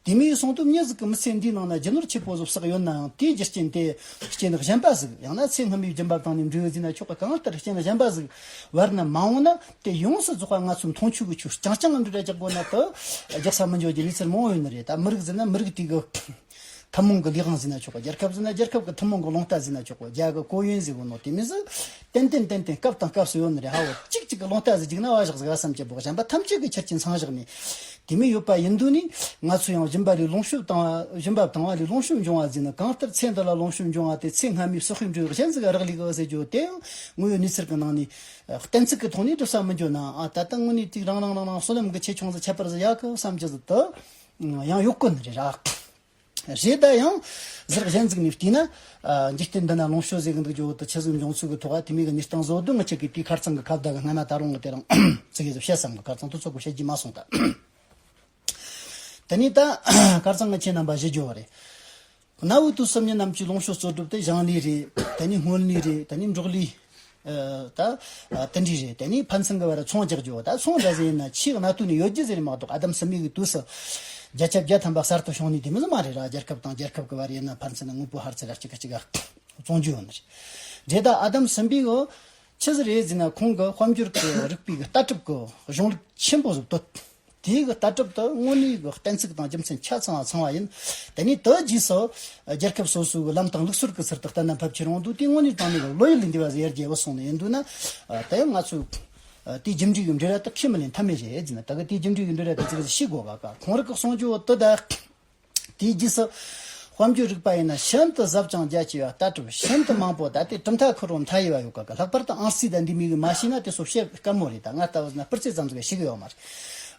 དེ་མིན་སོང་དུས་མྱི་ཟིག་གི་མི་ཚེ་འདིའི་ནང་ན་རྒྱུ་ནོར་ཆེ་བོ་ཟིག་བསགས་ཡོད་ནའང་དེའི་རྒྱུ་རྐྱེན་དེ་རྐྱེན་གཞན་པ་ཟིག་ཡང་ན་ཚེ་སྔ་མའི་སྦྱིན་པ་བཏང་ནས་འབྲས་བུ་ཟིན་ན་ཆོག་གི་གང་ལྟར་རྐྱེན་གཞན་པ་ཟིག་བར་ན་མ་འོངས་ན་དེ་ཡོངས་སུ་རྫོགས་པ་ང་ཚོའི་མཐོང་ཆོས་ཀྱི་ཆོས་རྐྱང་རྐྱང་འབྲེལ་རྒྱག་དགོས་ན་དུ་རྒྱག་ས་མི་འཇོག་རྒྱུ་གནས་ཚུལ་མང་བོ་ཡོད་ནི་རེད། ད་མི་རིགས་ཟིན་ན་མི་རིགས་དེ་གི་ཐུན་མོང་གི་ལས་དབང་ཟེར་ན་ཆོག་གི། རྒྱལ་ཁབ་ཟེར་ན་རྒྱལ་ཁབ་ཀྱི་ཐུན་མོང་གི་རླུང་རྟ་ཟེར་ན་ཆོག་གི། རྒྱ་གི་གོ་ཡོན་ཟེར་གོ་ནོ་དེ་མིན་ཟིག་ཏན་ཏན་ཏན་ཏན་སྐབས་དང་སྐབས་སུ་ཡོད་ནི་རེད། ཧ་བོ་གཅིག་གཅིག་གི་རླུང་རྟ་ཟིག་རྒྱུག་ན་བ་བཞག་ཟིག་བསམ་གྱི་བོ་གཞན་པ་ཐམས་ཅད་ཀྱི་ཆ་རྐྱེན་ཚང་བཞག་ནས་དེ་མིན་ཡོད་པ་ཡིན་དུས་ནི་ང་ཚོ་ཡང་སྦྱིན་པ་ལས་ལོངས་སྤྱོད་བཏང་བ། སྦྱིན་པ་བཏང་བ་ལས་ལོངས་སྤྱོད་འབྱུང་བ་ཟེར་ནི་གང་ལྟར་ཚེ་འདི་ལ་ལོངས་སྤྱོད་འབྱུང་བ་དེ་ཚེ་སྔ་མའི་བསགས་པའི་འབྲས་བུ་གཞན་ཟིག་རག་ལས་གི་ཟེར་རྒྱུ་དེ་ཡང་དངོས་ཡོད་གནས་ཚུལ་གྱི་ནང་ནས་གཏན་ཚིགས་ཀྱི་ཐོག་ནས་སྒྲུབ་ས་མི་འཇོག་ན། ཨ་ད་ལྟ་དངོས་གནས་དེ་རང་རང་རང་རང་བསོད་ནམས་ཀྱི་ཆེ་ཆུང་ཟིག་ཁྱད་པར་ཟིག་ཡོད་གི་བསམ་གྱི་ཟིག་དུ་ཡང་ཡོད་གི་ནི་རེད་ར། རེད། ད་ཡང་ཟུར་གཞན་ཟིག་ནས་བལྟས་ན། ཨ་འཇིག་རྟེན་འདི་ན་ལོངས་སྤྱོད་ཟེར་གི་འདུག་རྒྱུ་བོ་དེ་ཆི་ཟིག་འབྱུང་ཚུལ་གི་ཐོག་དེ་མིན་གི་གནས་སྟངས་བཟོ་དུས་ང་ཆ་གི་དེའི་ཁར་ཚང་གི་ཁ་བརྡ་གི་སྔ་ན་ད་རུང་གི་དེ་རིང་ཙི་གེ་ཟིག་བཤད་བསམ་གི། ཁར་ཚང་དུ་ཚོགས་གི་བཤད་རྒྱུ་མ་སོང་ད། དེ་ནས་ད་ཁར་ཚང་གི་ཁྱེད་རྣམ་པ་ཞུ་རྒྱུ་བ་རེད། གནའ་བོའི་དུས་སུ་མྱི་རྣམས་ཀྱི་ལོངས་སྤྱོད་གཙོ་སྒྲུབ་དེ་ཞིང་ལས་རེད། དེ་ནས་སྔོན་ལས་རེད། དེ་ནས་འབྲོག་ལས། ཨ་ད་ཨ་དེ་འདྲ་རེད། དེ་ནས་ཕན་ཚུན་གི་བར་ཚོང་རྒྱག་རྒྱུ། ད་ཚོང་འདྲ་ཟེར་ཡིན་ན་ཆེས་གནའ་དུས་ནས་ཡོད་རྒྱུ་ཟེར་མ་གཏོགས། ཨ་དམ་སི་མི་གི་དུས་སུ་བརྒྱ་ཆ་བརྒྱ་ཐམ་པ་གསར་དུ་བྱུང་ནི་དེ་མི་ཟིག་མ་རེད་ར། རྒྱལ་ཁབ་དང་རྒྱལ་ཁབ་གི་བར་ཡིན་ན་ཕན་ཚུན་ནས་དངོས་པོ་ཧར་ཚུར་ར་གཅིག་གིས་གཅིག་ག་བཙོང་རྒྱུ་ཡོད་ནི་རེད། རེད། ད་ཨ་དམ་སི་མི་གི་ཆི་ཟིག་རེད་ཟེར་ན་ཁོང་གི་དཔལ་འབྱོར་གི་རིག་པའི་གི་ལྟ་གྲུབ་གི་གཞུང་ལུགས་ཆེན་པོ་ཟིག་བཏོད། དེའི་གི་ལྟ་གྲུབ་དེ་དངོས་གནས་གི་གཏན་ཚིགས་དང་རྒྱུ་མཚན་ཆ་ཚང་བ་ཚང་བ་ཡིན། དེ་ནས་དེ་རྗེས་སུ་རྒྱལ་ཁབ་སོ་སོའི་གི་ལམ་དང་ལུགས་སྲོལ་གི་ཚུལ་དུ་བསྟན་ན་ཕལ་ཆེར་འོང་དུས་དེ་དངོས་གནས་དྲང་གནས་གི་བློ་ཡུལ་ལས་འདས་པ་ཟིག་ཡར་རྒྱས་བུད་སོང་ནས་ཡིན་དུས་ན། ཨ་དེ་ཡང་ང་ཚོས་ཨ་དེའི་རྒྱུ་འབྲས་གི་འབྲེལ་བ་དེ་ཁས་མི་ལེན་ཐབས་མེད་རེད་ཟེར་ན། ད་གི་དེའི་རྒྱུ་འབྲས་གི་འབྲེལ་བ་དེ་ཅིག་ཤེས་དགོས་ག་ག་ཁོང་རང་གི་གསུང་རྒྱུ་བོ་དེ་ད། དེའི་རྗེས་སུ་དཔལ་འབྱོར་རིག་པ་ཡིན་ན་ཤིན་ཏུ་ཟབ་ཅིང་རྒྱ་ཆེ་བ། ལྟ་གྲུབ་ཤིན་ཏུ་མང་པོ། ད་ལྟའི་གྲུབ་མཐའ་འཁོར་བ་མཐའ་ཡས་པ་ཡོད་ག་ག་ལྷག་པར་དུ་ཨང་རྩིས་དང་འདི་མོ་གི་མ་ཤེས་ན་དེ་ཚོ་བཤད་དཀའ་མོ་རེད། ད་ང་ལྟ་བུ་ཟིག་ན་སྤུ་རྩེ་ཙམ་ཟིག་ཤེས་གི་ཡོད་མ་རེད།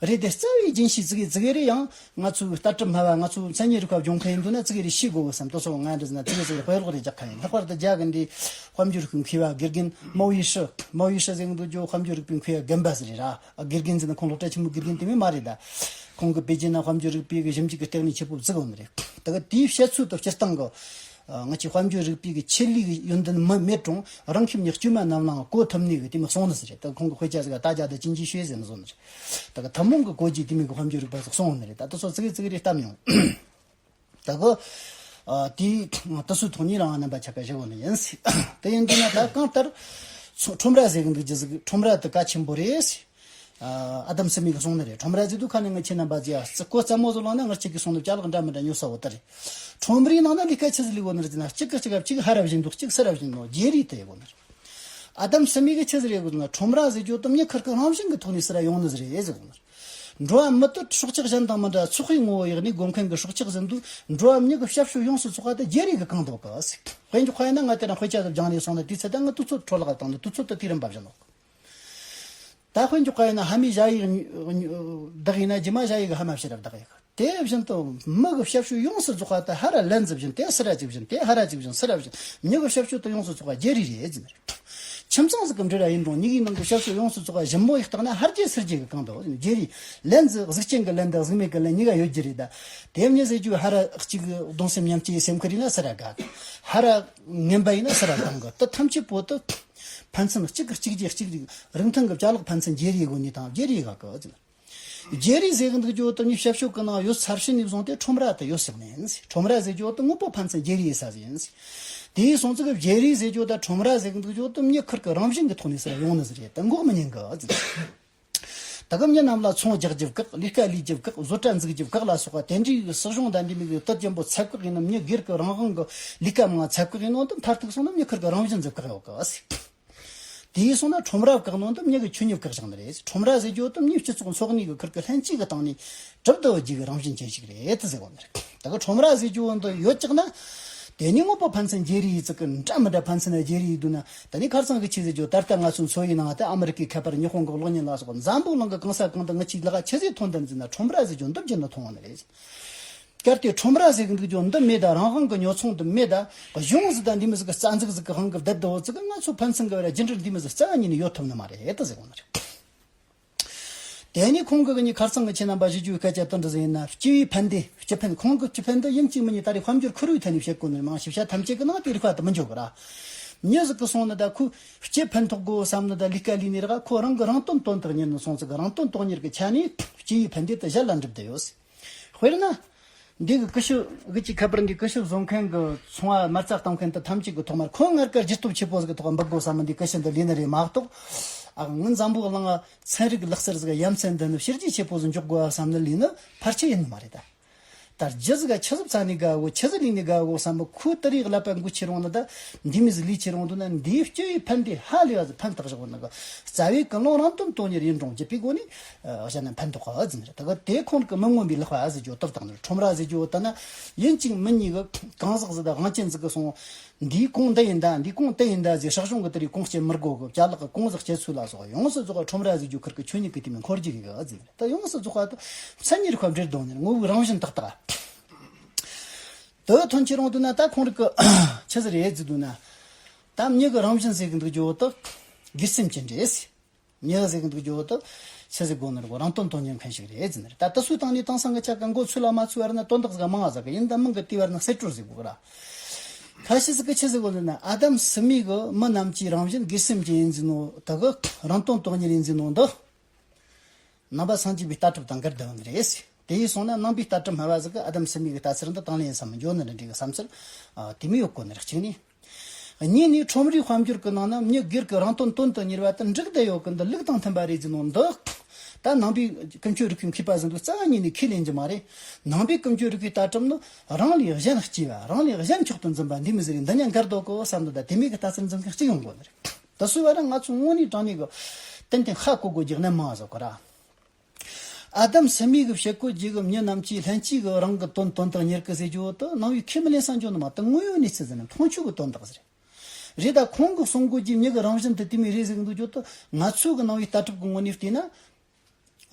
རེད་དེ་རྩ་བའི་རྒྱུན་ཤེས་ཙི་གེ་ཙི་གེ་རེ་ཡང་ང་ཚོའི་ལྟ་གྲུབ་སྨྲ་བ་ང་ཚོའི་མཚན་ཉིད་རིག་པ་སྦྱོང་མཁན་ཡིན་འདུག་ན་ཙི་གེ་རེ་ཤེས་དགོས་བསམ། དེ་ཚོ་ང་འདྲ་ཟིག་ན་ཙི་གེ་ཙི་གེ་རེ་དཔེ་ཀློག་རེ་རྒྱག་མཁན་ཡིན། ལྷག་པར་དུ་རྒྱ་གི་འདི་དཔལ་འབྱོར་རིག་པའི་མཁས་པ་དགེ་རྒན་མའོ་ཡི་ཧྲི། མའོ་ཡི་ཧྲི་ཟེར་གི་འདུག་རྒྱུ་དཔལ་འབྱོར་རིག་པའི་མཁས་པ་རྒན་པ་ཟིག་རེད་ར། དགེ་རྒན་ཟེར་ན་ཁོང་སློབ་གྲྭ་ཆེན་མོའི་དགེ་རྒན་དེ་མོ་མ་རེད་ད། ཁོང་གི་པེ་ཅིན་ན་དཔལ་འབྱོར་རིག་པའི་གི་ཞིབ་འཇུག་གི་ལྟེ་གནས་ཆེ་པོ་བཙུགས་ཡོད་ནི་རེད། ད་གི་དེའི་བཤད་ཚུལ་དང་སྤྱིར་བཏང་གི་ང་ཚོའི་དཔལ་འབྱོར་རིག་པའི་གི་ཆེད་ལས་གི་ཡོན་ཏན་མི་མེད་རུང་རང་ཁྱིམ་ནས་དཀྱུས་མ་རྣམས་ལའང་གོ་ཐུབ་ནི་གི་དེ་མོ་གསུངས་ནི་ཟིག་རེད། ད་གི་ཁོང་གི་དཔེ་ཆ་ཟིག་ད་རྒྱ་དང་ཅིན་ཅི་ཤོད་ཟེར་ནི་བཟོ་ནི་རེད། ད་གི་ཐུན་མོང་གི་གོ་རྒྱུ་དེ་མོ་གི་དཔལ་འབྱོར་རིག་པ་ཟིག་གསུངས་ཡོད་ནི་རེད། ད་དེ་ཚོ་ཙི་གེ་ཙི་གེ་རེ་བལྟམས་ཡོང་། ད་གི་ཨ་དེའི་དེ་ཚོའི་ཐོག་ནས་རང་རྣམ་པ་ཆ་ག་ཞུ་བ་ནི་ཡིན། དེ་ཡིན་དུས་ན་ད་གང་ལྟར་ཚོ་ཁྲོམ་ར་ཟེར་གི་འདུག་རྒྱུ་ཟིག་ཁྲོམ་ར་དེ་གལ་ཆེན་པོ་རེད། ཨ་ཨ་དམ་སི་མི་གིས་གསུངས་ནི་རེད། ཁྲོམ་ར་ཟེར་དུས་ཁ་ནས་ངས་ཁྱེད་རྣམ་པ་ཚོས་ཨ་ཙི་གོ་རྩ་མོ་ཟིག་བླངས་ན་ང་ཁྱེད་ཀྱིས་གསུངས་ནི་ཅ་ལག་འདྲ་མི་འདྲ་ཉོ་ས་བོ་དེ་རེད། ཁྲོམ་རའི་ནང་ན་ལས་ཀ་ཆི་ཟིག་ལས་གོ་ནི་རེད་ཟེར་ན་གཅིག་གི་གཅིག་ག་གཅིག་ཧ་ར་བཞིན་འདུག་གཅིག་སི་ར་བཞིན་འདུག་བརྗེ་རེས་དེ་ཡོད་གོ་ནི་རེད། ཨ་དམ་སི་མི་གིས་ཆི་ཟིག་རེད་གོ་ཟེར་ན་ཁྲོམ་ར་ཟེར་རྒྱུ་དེ་མྱི་ཁེར་གི་རང་བཞིན་གི་ཐོག་ནས་སི་ར་ཡོང་ནི་ཟིག་རེད་ཟེར་གོ་ནི་རེད། འགྲོ་བ་མི་དེ་སྲོག་ཆགས་གཞན་དང་མི་འདྲ་ཚོགས་པའི་ངོ་བོ་ཡག་ནས་སྒོམ་མཁན་གྱི་སྲོག་ཆགས་ཟིན་དུས་འགྲོ་བ་མྱི་གི་ཞབས་ཞུ་ཡོངས་སུ་རྫོགས་པ་དེ་བརྗེ་རེས་གིས་གང་ཐུབ་གི་ཟེར། དཔེ་འཇོག་པ་ཡིན་ན་ང་དེ་རིང་དཔེ་ཆ་ཟིག་སྦྱངས་ནས་སོང་ན་དུས་ཚོད་ད་ང་དུས་ཚོད་འཕྲོ་བརླག་བཏང་ནས་དུས་ཚོད་དེ་དུས་རིམ་པ་བཞིན་ནོ། ད་དཔེ་འཇོག་པ་ཡིན་ན་ཕ་མས་ཞ་ཡི་བདག་ཡིན་ན་རྗེས་མ་ཞ་ཡི་གིས་ཕ་མ་ཕྱིར་ར་བདག་ཡོད་གི། དེ་བཞིན་དུ་མི་གི་ཞབས་ཞུ་ཡོངས་སུ་རྫོགས་པ་དེ་ཧ་ར་ལན་ཟིག་བཞིན་དེ་སི་ར་གཅིག་བཞིན་དེ་ཧ་ར་གཅིག་བཞིན་སི་ར་བཞིན་མྱི་གི་ཞབས་ཞུ་དེ་ཡོངས་སུ་རྫོགས་པ་བརྗེ་རེས་རེད་ཟེར། ཁྱིམ་ཚང་ཟིག་གི་འབྲེལ་བ་ཡིན་རུང་གཉིས་ཀའི་ནང་གི་ཞབས་ཞུ་ཡོངས་སུ་རྫོགས་པ་ཞིབ་མོ་ཡིས་བརྟགས་ན་ཧར་རྒྱས་ཚུར་རྒྱས་གི་གང་དུ་བརྗེ་རེས་ལན་ཟིག་གཟུགས་ཅན་གི་ལན་དང་གཟུགས་མེད་གི་ལན་གཉིས་ཀ་ཡོད་རྒྱུ་རེད་ད། དེ་མྱི་ཟེར་རྒྱུ་ཧ་ར་གཅིག་གི་གདུང་སེམས་མཉམ་སྐྱེའི་སེམས་ཁུར་ཡིན་ན་སི་ར་དགའ་གི། ཧ་ར་ངན་པ་ཡིན་ན་སི་ར་སྡང་གི། དེ་ཐམས་ཅད་པོ་དེ་ཕན་ཚུན་གཅིག་གི་གཅིག་རྗེས་གཅིག་རིག་རིན་ཐང་གི་ཅ་ལག་ཕན་ཚུན་བརྗེ་རེས་དགོས་ནི་དང་བརྗེ་རེས་དགའ་གི། བརྗེ་རེས་ཟེར་གི་འདུག་རྒྱུ་དེ་མྱི་ཞབས་ཞུ་གི་ནང་ཡོད་ཚར་ཕྱིན་ནས་བཟུང་སྟེ་ཁྲོམ་ར་དེ་ཡོད་ཟེར་ནས་ཡིན། ཁྲོམ་ར་ཟེར་རྒྱུ་དེ་དངོས་པོ་ཕན་ཚུན་བརྗེ་རེས་ས་ཟིག་ཡིན། དེའི་སོང་ཙི་གི་བརྗེ་རེས་ཟེར་རྒྱུ་དང་ཁྲོམ་ར་ཟེར་གི་འདུག་རྒྱུ་དེ་མྱི་ཁེར་གི་རང་བཞིན་གི་ཐོག་ནས་ཟེར་ཡོང་ནི་ཟིག་རེད། དེ་འགོག་མི་ཉན་གི། ད་གི་མྱི་རྣམས་ལ་ཚོང་རྒྱག་རྒྱུ་བཀག་ལས་ཀ་ལས་རྒྱུ་བཀག་བཟོ་གྲྭ་འཛུགས་རྒྱུ་བཀག་ལ་སོགས་པ་དེ་འདྲའི་སྲིད་གཞུང་དང་འདི་མི་གི་དོད་ཅན་པོ་ཚབ་བཀག་ཡིན་ནམ་མྱི་སྒེར་གི་རང་དབང་གི་ལས་ཀ་མང་ཚབ་བཀག་ཡིན་ནོ་དེ་མཐར་ཐུག་སོང་ན་མྱི་ཁེར་གི་རང་བཞིན་ཟིག་བཀག་ཡོད་གི། དེ་ཡིན་སོང་ན་ཁྲོམ་ར་བཀག་ནོ་འདི་མྱི་གི་ཆོས་ཉིད་བཀག་བཞག་ནི་རེད། ཁྲོམ་ར་ཟེར་རྒྱུ་དེ་མྱི་སྤྱི་ཚོགས་འཚོ་གནས་ཀྱི་ཁུར་གི་ལྷན་སྐྱེས་ཀྱི་སྟེང་ནས་གྲུབ་ཏུ་བུད་རྒྱུ་གི་རང་བཞིན་ཅན་ཞིག་རེད་དེ་ཟེར་བ་ནི་རེད། ད་གི་ཁྲོམ་ར་ཟེར་རྒྱུ་འདི་ཡོད་ཅག་ན། དེ་ནི་དངོས་པོ་ཕན་ཚུན་བརྗེ་རེས་ཡིན་ཙག་གི་འདྲ་མི་འདྲ་ཕན་ཚུན་ལ་བརྗེ་རེས་ཡིན་འདུག་ན། ད་ནི་ཁར་ཚང་གི་ཆེད་ཟེར་རྒྱུ་ད་ལྟ་ང་ཚོའི་འཚོ་བའི་ནང་དེ་ཨ་མི་རི་ཀའི་ཁྱད་པར་ཉི་ཧོང་གི་གློག་བརྙན་ལ་སོགས་འཛམ་བུ་གླིང་གི་གང་ས་གང་དུ་ང་ཆའི་ལག་ཆི་ཟིག་ཐོན་དང་ཟེར་ན་ཁྲོམ་ར་ཟེར་རྒྱུ་འདི་བརྒྱུད་ནས་ཐོན་བ་ནི་རེད། གལ་ཏེ་ཁྲོམ་ར་ཟེར་གི་འདུག་རྒྱུ་འདི་མེད་ད་རང་དབང་གི་ཉོ་ཚོང་འདི་མེད་ད་གཞུང་ཟིག་དང་འདི་མི་ཟིག་གི་རྩ་འཛུགས་ཟིག་གི་དབང་གིས་བསྡད་དོ་ཟིག་གི་ང་ཚོ་ཕན་ཚུན་གི་བར་རྒྱུ་འབྲེལ་འདི་མི་ཟིག་རྩ་བ་ཉིད་ནས་ཡོད་ཐུབ་ནི་མ་རེད་ད་ཟེར་གོ་ནི་རེད། དེ་ནས་ཁོང་གི་གཉིས་ཁར་ཚང་གི་ཁྱེད་རྣམ་པ་ཞུ་རྒྱུའི་སྐད་ཆ་དེ་འདྲ་ཟིག་ཡིན་ན་སྤྱི་བའི་ཕན་བདེ་སྤྱི་ཕན་ཁོང་གི་སྤྱི་ཕན་འདི་ཡིན་གཅིག་མིན་གཉིས་ད་རེས་དཔལ་འབྱོར་ཁུར་བའི་ཐད་ནས་བཤད་དགོས་ནི་མང་ཞིབ་ཆ་ཐམས་ཅད་ཀྱི་ནང་དེ་རིགས་པ་དུ་མི་འཇོག་གི་ར། མྱི་ཟིག་གི་སོང་ནི་ད་ཁོས་སྐྱེ་ཕན་ཐོགས་དགོས་བསམ་ནི་ད་ལས་ཀ་ལས་ནི་ར་ཁོ་རང་གི་རང་དོན་དོན་དག་གཉེར་ནི་སོང་ཙི་གི་རང་དོན་དོན་གཉེར་གི་ཆ་ནས་སྐྱེ་བོའི་ཕན་བདེ་དེ་གཞན་ལ་འགྲུབ་བསྡད་ཡོད། དཔེར་ན། འདི་གི་ཀུ་ཤུ་གི་ཅི་ཁ་པར་འདི་ཀུ་ཤུ་བཟོ་མཁན་གི་ཚོང་བ་མ་རྩ་གཏོང་མཁན་དུ་ཐམས་ཅད་ཀྱི་ཐོག་མར་ཁོ་ངར་ཀར་རྒྱུ་སྟོབས་ཆེ་པོ་ཟིག་གི་ཐོག་འབུད་དགོས་བསམ་མི་འདི་ཀུ་ཤུ་འདི་ལས་ནི་རེད་མ་གཏོགས། ཨ་ངི་འཛམ་བུ་གླིང་ང་ཚན་རིག་ལག་རྩལ་ཟིག་ཡ་མཚན་འདི་ནི་ཕྱི་རྒྱལ་ཆེ་པོ་ཟིག་འཇོག་དགོས་བསམ་ནི་ལས་ནི་ཕལ་ཆེར་ཡིན་ནི་མ་རེད་ད། ད་རྒྱུ་ཟིག་ག་ཆི་ཟིག་བཙལ་ནས་དགའ་གོ་ཆི་ཟིག་ལས་ནས་དགའ་གོ་བསམ་པ་ཁོའི་དེ་རིགས་ཀླད་པ་འགུལ་ཆེ་རུང་ནི་ད། འདི་མི་ཟིག་ལས་ཆེ་རུང་དུ་ན་འདིའི་སྐྱེ་བོའི་ཕན་བདེ་ཧ་ལས་པ་ཟིག་ཕན་ཐོགས་བཞག་གོ་ནི་གི། རྩ་བའི་ཀུན་སློང་རང་དོན་དོན་གཉེར་ཡིན་རུང་རྒྱུད་པའི་སྒོ་ནས་གཞན་ན་ཕན་ཐོགས་པ་ཟིན་རེད། ད་གི་དེ་ཁོང་གི་མི་མངོན་པའི་ལག་པ་ཟིག་ཇོ་ཏག་ཏག་ནི་ཁྲོམ་ར་ཟིག་ཇོ་ད་ན་ཡིན་གཅིག་མིན་གཉིས་གི་གང་ཟག་ཟིག་ད་དབང་ཅན་ཟིག་གི་སོང་། འདིའི་གོང་འདི་ཡིན་ད་འདིའི་གོང་དེ་ཡིན་ད་ཟེར་ཧྲག་གཞུང་གི་དེ་རིགས་གོང་བསྐྱེད་མི་དགོས་གི། བཅའ་ལག་གི་གོང་ཟིག་བསྐྱེད་ཚུལ་ལ་སོགས་ཡོངས་སུ་རྫོགས་ཁྲོམ་ར་ཟིག་ཇོ་ཁུར་གི་ཆོས་ཉིད་ཀྱི་དེ་མི་འཁོར་རྒྱུ་གི་གི་ཟིན་རེད། ད་ཡོངས་སུ་རྫོགས་པ་ད་མཚན་ཉིད་རིག་པ་འབྲེལ་གཏོང་ནི་ངོ་བོའི་རང་བཞིན་ཏག་ཏག་དེ་ཐོན་ཆེ་རུང་དུ་ན་ད་ཁོང་རིག་གི་ཆི་ཟིག་རེད་ཟེར་དུ་ན། ད་མྱི་གི་རང་བཞིན་ཟེར་གི་འདུག་ཇོ་ཏག་སྒེར་སེམས་ཅན་རེད། མྱི་ཟེར་གི་འདུག་ཇོ་ཏག་ཆི་ཟིག་དགོས་ནི་རེད་གོ་རང་དོན་དོན་གཉེར་མཁན་ཞིག་རེད་ཟེར་ནི་རེད། ད་ལྟ་སུའི་སྟེང་ནས་དེང་སང་གི་ཆ་ག་མགོ་ཚོས་ལ་མ་ཚོས་བར་ན་དོན་དག་ཟིག་མང་ཟིག་གི་ཡིན་ད་མིང་གི་དེ་བར་ན་གསེད་བཀྲོལ་ཟིག་དགོས་ར། ཁ་ཤས་ཟིག་གི་ཆི་ཟིག་དགོས་ཟེར་ན་ཨ་དམ་སི་མི་གི་མི་རྣམས་ཀྱི་རང་བཞིན་སྒེར་སེམས་ཅན་ཡིན་ཟེར་ནོ་ད་གི་རང་དོན་དོན་གཉེར་ཡིན་ཟེར་ནོ་འདི། ནང་པ་སངས་རྒྱས་པའི་ལྟ་གྲུབ་དང་འགལ་ཟླ་ཡོད་ནི་རེད། དེ་ཡིན་སོང་ན་ནང་པའི་ལྟ་གྲུབ་སྨྲ་བ་ཟིག་གིས་ཨ་དམ་སི་མི་གི་ལྟ་ཚུལ་འདི་དང་ལེན་བསམ་འགྱོ་ནི་རེད་འདྲ་གི་བསམ་ཚུལ། ཨ། དེ་མོ་ཡོད་གོ་ནི་རེད་གཅིག་ནས། གཉིས་ནས་ཁྲོམ་རའི་དཔལ་འབྱོར་གི་ནང་ན་མྱི་སྒེར་གི་རང་དོན་དོན་དུ་གཉེར་བ་དེ་འགྲིག་བསྡད་ཡོད་གི། འདི་ལུགས་དང་མཐུན་པ་རེད་ཟེར་ནོ་འདི། ད་ནང་པའི་ཀུན་སྤྱོད་རིག་པའི་མཁས་པ་ཟིག་འདུག་རྩ་བ་ཉིད་ནས་ཁས་ལེན་གྱི་མ་རེད། ནང་པའི་ཀུན་སྤྱོད་རིག་པའི་ལྟ་གྲུབ་ནི་རང་ལས་གཞན་གཅེས་པ་རང་ལས་གཞན་མཆོག་ཏུ་འཛིན་པ་འདི་མོ་ཟིག་རེད། འདི་ཉན་འགལ་འདུག་གོ་བསམ་འདུག་ད་དེ་མོ་གི་ལྟ་ཚུལ་འཛིན་མཁན་གཅིག་ཡོང་གོ་ནི་རེད། ད་སུ་བ་ར་ང་ཚོ་དངོས་གནས་དྲང་གནས་གི་ཏན་ཏན་ཧ་གོ་དགོས་རྒྱུ་གནད་མང་ཟིག་གོ་ར། ཨ་དམ་སི་མི་གི་བཤད་གོ་རྒྱུ་གི་མྱི་རྣམས་ཀྱིས་ལྷན་སྐྱེས་ཀྱི་རང་གི་དོན་དོན་དག་གཉེར་གི་ཟེར་རྒྱུ་བོ་དེ་ནང་བའི་ཁས་མི་ལེན་ས་འཇོག་ནི་མ་གཏོགས་དངོས་ཡོད་གནས་ཚུལ་ཟེར་ན་མཐོང་ཆོས་ཀྱི་དོན་དག་ཟེར། རེད་ད་ཁོང་གི་གསུང་གོ་རྒྱུ་མྱི་གི་རང་བཞིན་དེ་དེ་མོ་རེད་ཟེར་གི་འདུག་རྒྱུ་དེ་ང་ཚོ་གི་ནང་བའི་ལྟ་གྲུབ་ཀྱི་ངོས་ནས་བལྟས་ན།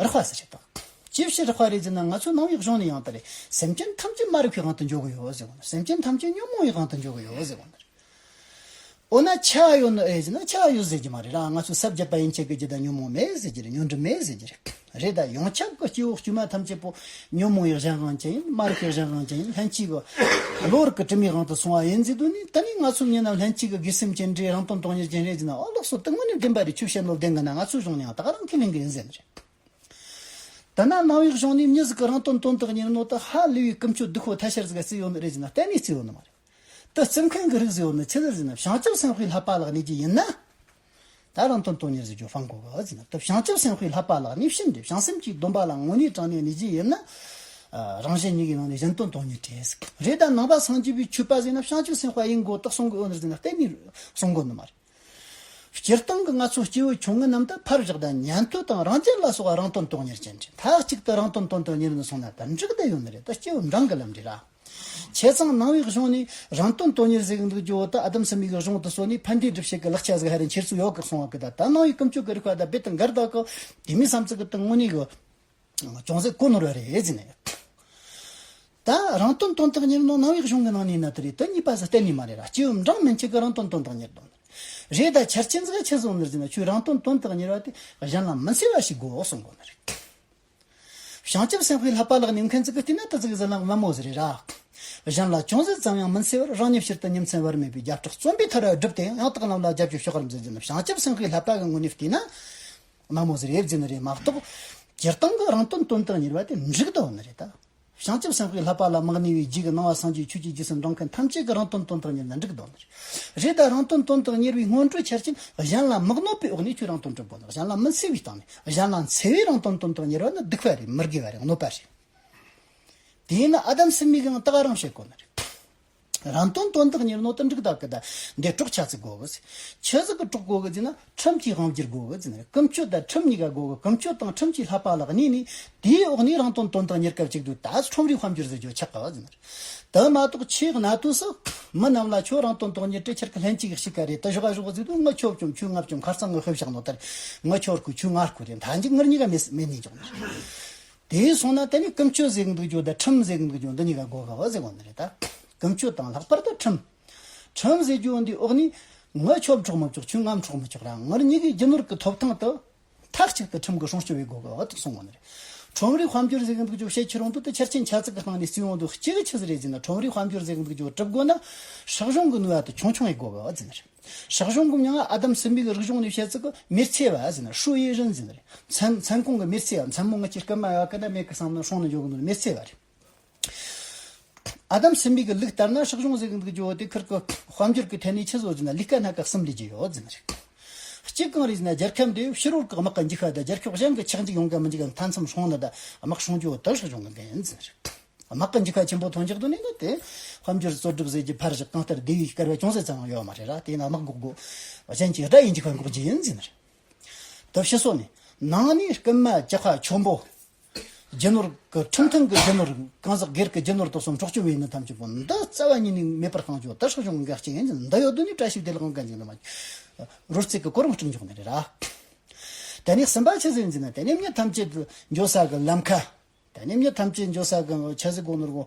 རགས་པ་ཟེར་ཞིག་དང་། ཅི་ཕྱིར་རགས་པ་རེད་ཟེར་ན་ང་ཚོ་ནང་བའི་གཞུང་ནས་ཡང་དེ་རེད། སེམས་ཅན་ཐམས་ཅད་མ་རིག་པའི་དབང་དུ་འཇོག་གི་ཡོད་ཟེར་གོ་ནོ། སེམས་ཅན་ཐམས་ཅད་ཉོན་མོངས་པའི་དབང་དུ་འཇོག་གི་ཡོད་ཟེར་གོ་ནོ། འོ་ན་ཆ་ཡོད་ནི་ཨེ་ཟེར་ན་ཆ་ཡོད་ཟེར་གྱི་མ་རེད་ར། ང་ཚོས་ས་བརྒྱབ་པ་ཡན་ཆད་ཀྱི་རྒྱུད་དང་ཉོན་མོངས་མེད་ཟེར་གྱི་རེད། ཉོན་སྒྲིབ་མེད་ཟེར་གྱི་རེད། རེད་ད་ཡོངས་ཁྱབ་ཀྱི་སྐྱེ་བོ་དཀྱུས་མ་ཐམས་ཅད་པོ་ཉོན་མོངས་པའི་གཞན་དབང་ཅན་ཡིན། མ་རིག་པའི་གཞན་དབང་ཅན་ཡིན། ལྷན་སྐྱེས་ཀྱི་བློ་རིག་གི་དྲི་མའི་དབང་དུ་སོང་བ་ཡིན་ཟེར་དུས་ནི་ད་ནི་ང་ཚོ་མྱི་རྣམས་ལྷན་སྐྱེས་ཀྱི་སྒེར་སེམས་ཅན་རེད། རང་དོན་དོན་གཉེར་ཅན་རེད་ཟེར་ན་ཨོ་ལགས་སོ་དེ་དངོས་གནས་བདེན་པ་རེད། ཁྱོད་བཤད་ནོ་བདེན་གི་ན་ང་ཚོའི་གཞུང་ནས་ཡང་ད་ག་རང་ཁས་ལེན་གི་ཡིན་ཟེར་ནི་རེད། ད་ན་ནང་བའི་གཞུང་ནས་མྱི་ཟིག་གི་རང་དོན་དོན་དག་གཉེར་ནོ་དེ་ཧ་ལས་པའི་ཀུན་སྤྱོད་སྡུག་པོ་ཐ་ཤལ་ཟིག་ག་བརྩིས་ཡོད་ནི་རེད་ཟེར་ན་གཏན་ནས་བརྩིས་ཡོད་ནི་མ་རེད། དེ་བརྩི་མཁན་གྱི་རིགས་ཟིག་ཡོད་ནི་ཆི་ཟིག་ཟེར་ན་བྱང་ཆུབ་སེམས་དཔའི་བསླབ་པ་ལ་གནས་རྒྱུ་ཡིན་ན། ད་རང་དོན་དོན་གཉེར་ཟེར་རྒྱུ་སྤང་དགོས་གི་ཟེར་ན་དེ་བྱང་ཆུབ་སེམས་དཔའི་བསླབ་པ་ལ་གནས་ཕྱིར་འདྲེ་བྱང་སེམས་ཀྱི་སྡོམ་པ་ལ་དངོས་གནས་དྲང་གནས་གནས་རྒྱུ་ཡིན་ན། ཨ། རང་གཞན་གཉིས་ཀྱི་ནང་ནས་གཞན་དོན་དོན་གཉེར་བྲལ་ཟིག་རེད། ད་ནང་པ་སངས་རྒྱས་པའི་ཆོས་པ་ཟེར་ན་བྱང་ཆུབ་སེམས་དཔའ་ཡིན་དགོས་དག་གསུང་གི་ཡོད་ནི་ཟེར་ན་གཏན་ནས་གསུང་དགོས་ནི་མ་རེད། སྤྱིར་བཏང་གི་ང་ཚོ་སྐྱེ་བོ་ཆུང་ངུ་རྣམས་ད་ཕར་བཞག་ད་ཉན་ཐོས་དང་རང་རྒྱལ་ལ་སོགས་པ་རང་དོན་དོན་གཉེར་ཅན་རེད། མཐའ་གཅིག་ཏུ་རང་དོན་དོན་དུ་གཉེར་ནས་སོང་ན་ད་འགྲིག་བསྡད་ཡོད་ནི་རེད། ད་སྐྱེ་བོ་འབྲིང་གི་ལམ་རེད་ར། བྱས་ཙང་ནང་པའི་གཞུང་ནས་རང་དོན་དོན་གཉེར་ཟེར་གི་འདུག་རྒྱུ་བོ་ད་ཨ་དམ་སི་མི་གི་གཞུང་དུ་སོང་ནས་ཕན་བདེ་སྒྲུབ་བྱེད་ཀྱི་ལག་ཆ་ཟིག་ཧ་རེ་འཁྱེར་ཚུལ་ཡོད་གི་གསུང་བ་གི། ད་ད་ནང་པའི་ཀུན་སྤྱོད་ཀྱི་རིག་པ་ད་རྦད་དེ་འགལ་ད་གི། དེ་མིན་བསམ་ཚུལ་གི་ད་དངོས་གནས་གི་ཅུང་ཟད་གོ་ནོར་བ་རེད་ཟེར་ནས། ད་རང་དོན་དོན་དག་གཉེར་ནོ་ནང་པའི་གཞུང་གི་ནང་ནས་ན་དེ་རེད། དེ་གཉིས་པ་ཟིག་གཏན་ནས་མ་རེད་ར། སྐྱེ་བོ་འབྲིང་མན་ཆད་ཀྱི་རང་དོན་དོན་དག་གཉེར་དོན་རེད། ད་ཆ་རྐྱེན་ཟིག་ཆི་བཟུང་ནི་ཟེར་ན་ཁྱོད་རང་དོན་དོན་དག་གཉེར་བ་དེ་གཞན་ལ་མི་འཚེ་བ་ཞིག་དགོས་གསུང་གོ་ནི་རེད། བྱང་ཆུབ་སེམས་དཔའི་བསླབ་པ་ལ་གནས་མཁན་ཟིག་གི་བལྟས་ན་དེ་ཟིག་གི་ཟིན་ལ་དམའ་མོ་ཟིག་རེད་ར། གཞན་ལ་ཅུང་ཟད་ཙམ་ཡང་མི་འཚེ་བར་རང་ཉིད་ཕྱིར་དུ་ཉིན་མཚན་བར་མེད་པའི་རྒྱབ་སྐྱོར་བརྩོན་པའི་མཐར་བསྒྲུབས་ཏེ་ཡང་དག་ལམ་ལ་རྒྱབ་སྐྱོར་ཤོག་རམ་ཟེར་ཟིན། བྱང་ཆུབ་སེམས་དཔའི་བསླབ་པ་གི་ངོས་ནས་བལྟས་ན་དམའ་མོ་ཟིག་རེད་ཟིན་ནི་རེད་མ་གཏོགས། སྤྱིར་བཏང་གི་རང་དོན་དོན་དག་གཉེར་བ་དེ་འགྲིག་འདུག་ནི་རེད་ད། བྱང་ཆུབ་སེམས་དཔའི་བསླབ་པ་ལ་མི་གནས་པའི་རྗེས་ཀྱི་ནང་པ་སངས་རྒྱས་ཆོས་ཀྱི་རྗེས་སུ་འབྲང་མཁན་ཐམས་ཅད་ཀྱི་རང་དོན་དོན་དག་གཉེར་ན་འགྲིག་འདུག་ནི་རེད། རེད་ད་རང་དོན་དོན་དག་གཉེར་བའི་སྔོན་འགྲོའི་ཆ་རྐྱེན་གཞན་ལ་མི་གནོད་པའི་འོག་ནས་ཁྱོད་རང་དོན་སྒྲུབ་དགོས་ནི། གཞན་ལ་མི་འཚེ་བའི་སྟེང་ནས། གཞན་ལ་འཚེ་བའི་རང་དོན་དོན་དག་གཉེར་བ་ནི་སྡིག་པ་རེད། མི་དགེ་བ་རེད། གནོད་པ་རེད། དེས་ན་ཨ་དམ་སྲུ་མོ་གིས་ཡང་ད་ག་རང་བཤད་གོ་ནི་རེད། རང་དོན་དོན་དག་གཉེར་ནོ་དེ་འགྲིག་ད་གི། ད་འདི་གྲོགས་ཆ་ཚིག་དགོས་གི། ཆི་ཟིག་གི་གྲོགས་དགོས་གི་ཟེར་ན་ཁྲིམས་ཀྱི་དབང་བསྒྱུར་དགོས་གི་ཟེར་ནི་རེད། ཀུན་སྤྱོད་དང་ཁྲིམས་གཉིས་ཀ་དགོས་གི། ཀུན་སྤྱོད་དང་ཁྲིམས་ཀྱི་བསླབ་པ་ལ་གནས་ནས་དེའི་འོག་ནས་རང་དོན་དོན་དག་གཉེར་སྐབས་གཅིག་ཏུ་ད་ཁྲོམ་རའི་དཔལ་འབྱོར་ཟེར་རྒྱུ་ཆགས་གི་ཟེར་ནི་རེད། དེ་མ་གཏོགས་ཆེས་གནའ་དུས་སུ་མི་རྣམས་ལ་ཁྱོད་རང་དོན་དོན་གཉེར་ཏེ་ཁྱེད་ཀྱི་ལྷན་སྐྱེས་ཤིག་ག་རེད། ད་ཞོག་ག་ཞོག་ཟེར་དུས་ང་ཁྱོད་བཅོམ་ཁྱོད་ང་བཅོམ། ཁ་རྩང་ངི་ཤི་བཞག་ནོ་ལྟར་ང་ཁྱོད་རྐུ་ཁྱོད་ང་རྐུ་རེད། མཐའ་མཇུག་ངེད་གཉིས་ཀ་མེད་མེད་ནས་འཇོག་ནི་རེད། དེ་སོང་ན་དེ་ནི་ཀུན་སྤྱོད་ཟེར་གི་འདུག་རྒྱུ་དང་ཁྲིམས་ཟེར་གི་འདུག་རྒྱུ་འདི་གཉིས་ཀ་དགོས་གི་ཟེར་གོ་ནི་རེད་ད། ཀུན་སྤྱོད་དང་ལྷག་པར་དུ་ཁྲིམས། ཁྲིམས་ཟེར་རྒྱུ་འདི་འོག་ནས་ང་ཁྱོད་འཕྲོག་མི་ཆོག་ཁྱོད་ང་འཕྲོག་མི་ཆོག་ར། ངེད་གཉིས་ཀའི་རྒྱུ་ནོར་གི་ཐོབ་ཐང་དུ་མཐའ་གཅིག་ཏུ་ཁྲིམས་ཀྱི་སྲུང་སྐྱོབ་བྱེད་དགོས་གི་འོ་དེ་གསུང་གོ་ནི་རེད། ཁྲོམ་རའི་དཔལ་འབྱོར་ཟེར་གི་འདུག་ཅོ་བཤད་ཁྱེར་རུང་དུ་དེ་ཆ་རྐྱེན་ཆ་ཚིག་གི་སྟེང་ནས་བརྩིས་ཡོང་དུ་གཅིག་ཆི་ཟིག་རེད་ཟེར་ན། ཁྲོམ་རའི་དཔལ་འབྱོར་ཟེར་གི་འདུག་ཅོ་གྲུབ་དགོས་ན་སྲིད་གཞུང་གི་ནུས་པ་དེ་ཆུང་ཆུང་ཡེ་དགོས་གི་ཟེར་ན་རེད། སྲིད་གཞུང་གི་མྱིང་ང་ཨ་དམ་སྲིན་མོ་གི་རིག་གཞུང་ནས་བཤད་ཚིག་གི་མེར་ཚེ་བ་ཟེར་ན་ཧྲུའུ་ཡེ་རིན་ཟེར་ན་རེད། མཚན་མཚན་གོང་གི་མེར་ཚེ་བ། མཚན་མོ་ང་ཅི་སྐར་མ་ཡ་ཀ་ན་མེ་གི་སང་ན་སྲུང་ནས་འཇོག་གི་འདུག་མེར་ཚེ་བ་རེད། ཨ་དམ་སྲིན་མོ་གི་ལུགས་ལྟར་ན་སྲིད་གཞུང་ཟེར་གི་འདུག་ཅོ་དེ་ཁུར་གི་དཔལ་འབྱོར་གི་ཐད་ནས་ཆི་བཟོ་ཟེར་ན་ལས་ཀ་སྣ་ཁ་གསུམ་ལས་ཀྱི་ཡོད་ཟེར་ན་རེད། གཅིག་གང་རེད་ཟེར་ན་རྒྱལ་ཁབ་འདི་ཕྱི་རོལ་གི་དམག་གི་འཇིགས་ཤ་དང་རྒྱལ་ཁབ་གཞན་གི་ཆག་འཇིག་ཡོང་གི་མི་འཇིག་གི་མཐའ་མཚམས་སྲུང་ནི་དང་དམག་སྲུང་རྒྱུ་དག་སྲིད་གཞུང་གི་འགན་ཡིན་ཟེར་ན་རེད། དམག་གི་འཇིགས་ཤ་ཆེན་པོ་ཐོན་འཇག་ཏུ་ནི་ནི་དེ་དཔལ་འབྱོར་གཙོ་སྒྲུབ་ཟེར་གྱི་ཕར་བཞག་གང་ལྟར་སྡེ་བའི་སྐལ་བ་ཅུང་ཟད་ཙམ་ཡོད་མ་རེད་ར། དེ་ན་དམག་འགོག་དགོས་གཞན་གྱི་དགྲ་ཡི་འཇིགས་ཤ་འགོག་རྒྱུ་ཡིན་ཟེར་ན་རེད། དེ་ཕྱི་སོ་ནས་ནང་ནས་རྐུན་མ་ཇག་པ་ཁྱོ་འབོ། རྒྱུ་ནོར་གི་ཁྲིམས་མཐུན་གི་རྒྱུ་ནོར་གང་ཟག་སྒེར་གི་རྒྱུ་ནོར་དག་སོང་འཕྲོག་བཅོམ་བྱས་ནི་ཐམས་ཅད་པོ་འདི་རྩ་བ་ཉིད་ནས་མེད་པར་གཏོང་རྒྱུ་དེ་སྲིད་གཞུང་གི་འགན་གཅིག་ཡིན་ཟེར་ན། འདི་ཡོད་དུས་ནི་བཀྲ་ཤིས་བདེ་ལེགས་འགན་ཅིག་ནི་མ། རོལ་རྩེད་ཀྱི་གོ་རིམ་སྒྲིག་འཇོག་ནི་རེད་ར། དེ་ནས་གསུམ་པ་ཆི་ཟིག་ཡིན་ཟེར་ན་དེ་ནས་མྱི་ཐམས་ཅད་འགྱོ་ས་གི་ལམ་ཁ། དེ་ནས་མྱི་ཐམས་ཅད་འགྱོ་ས་གི་ཆི་ཟིག་གོ་ནོར་གོ།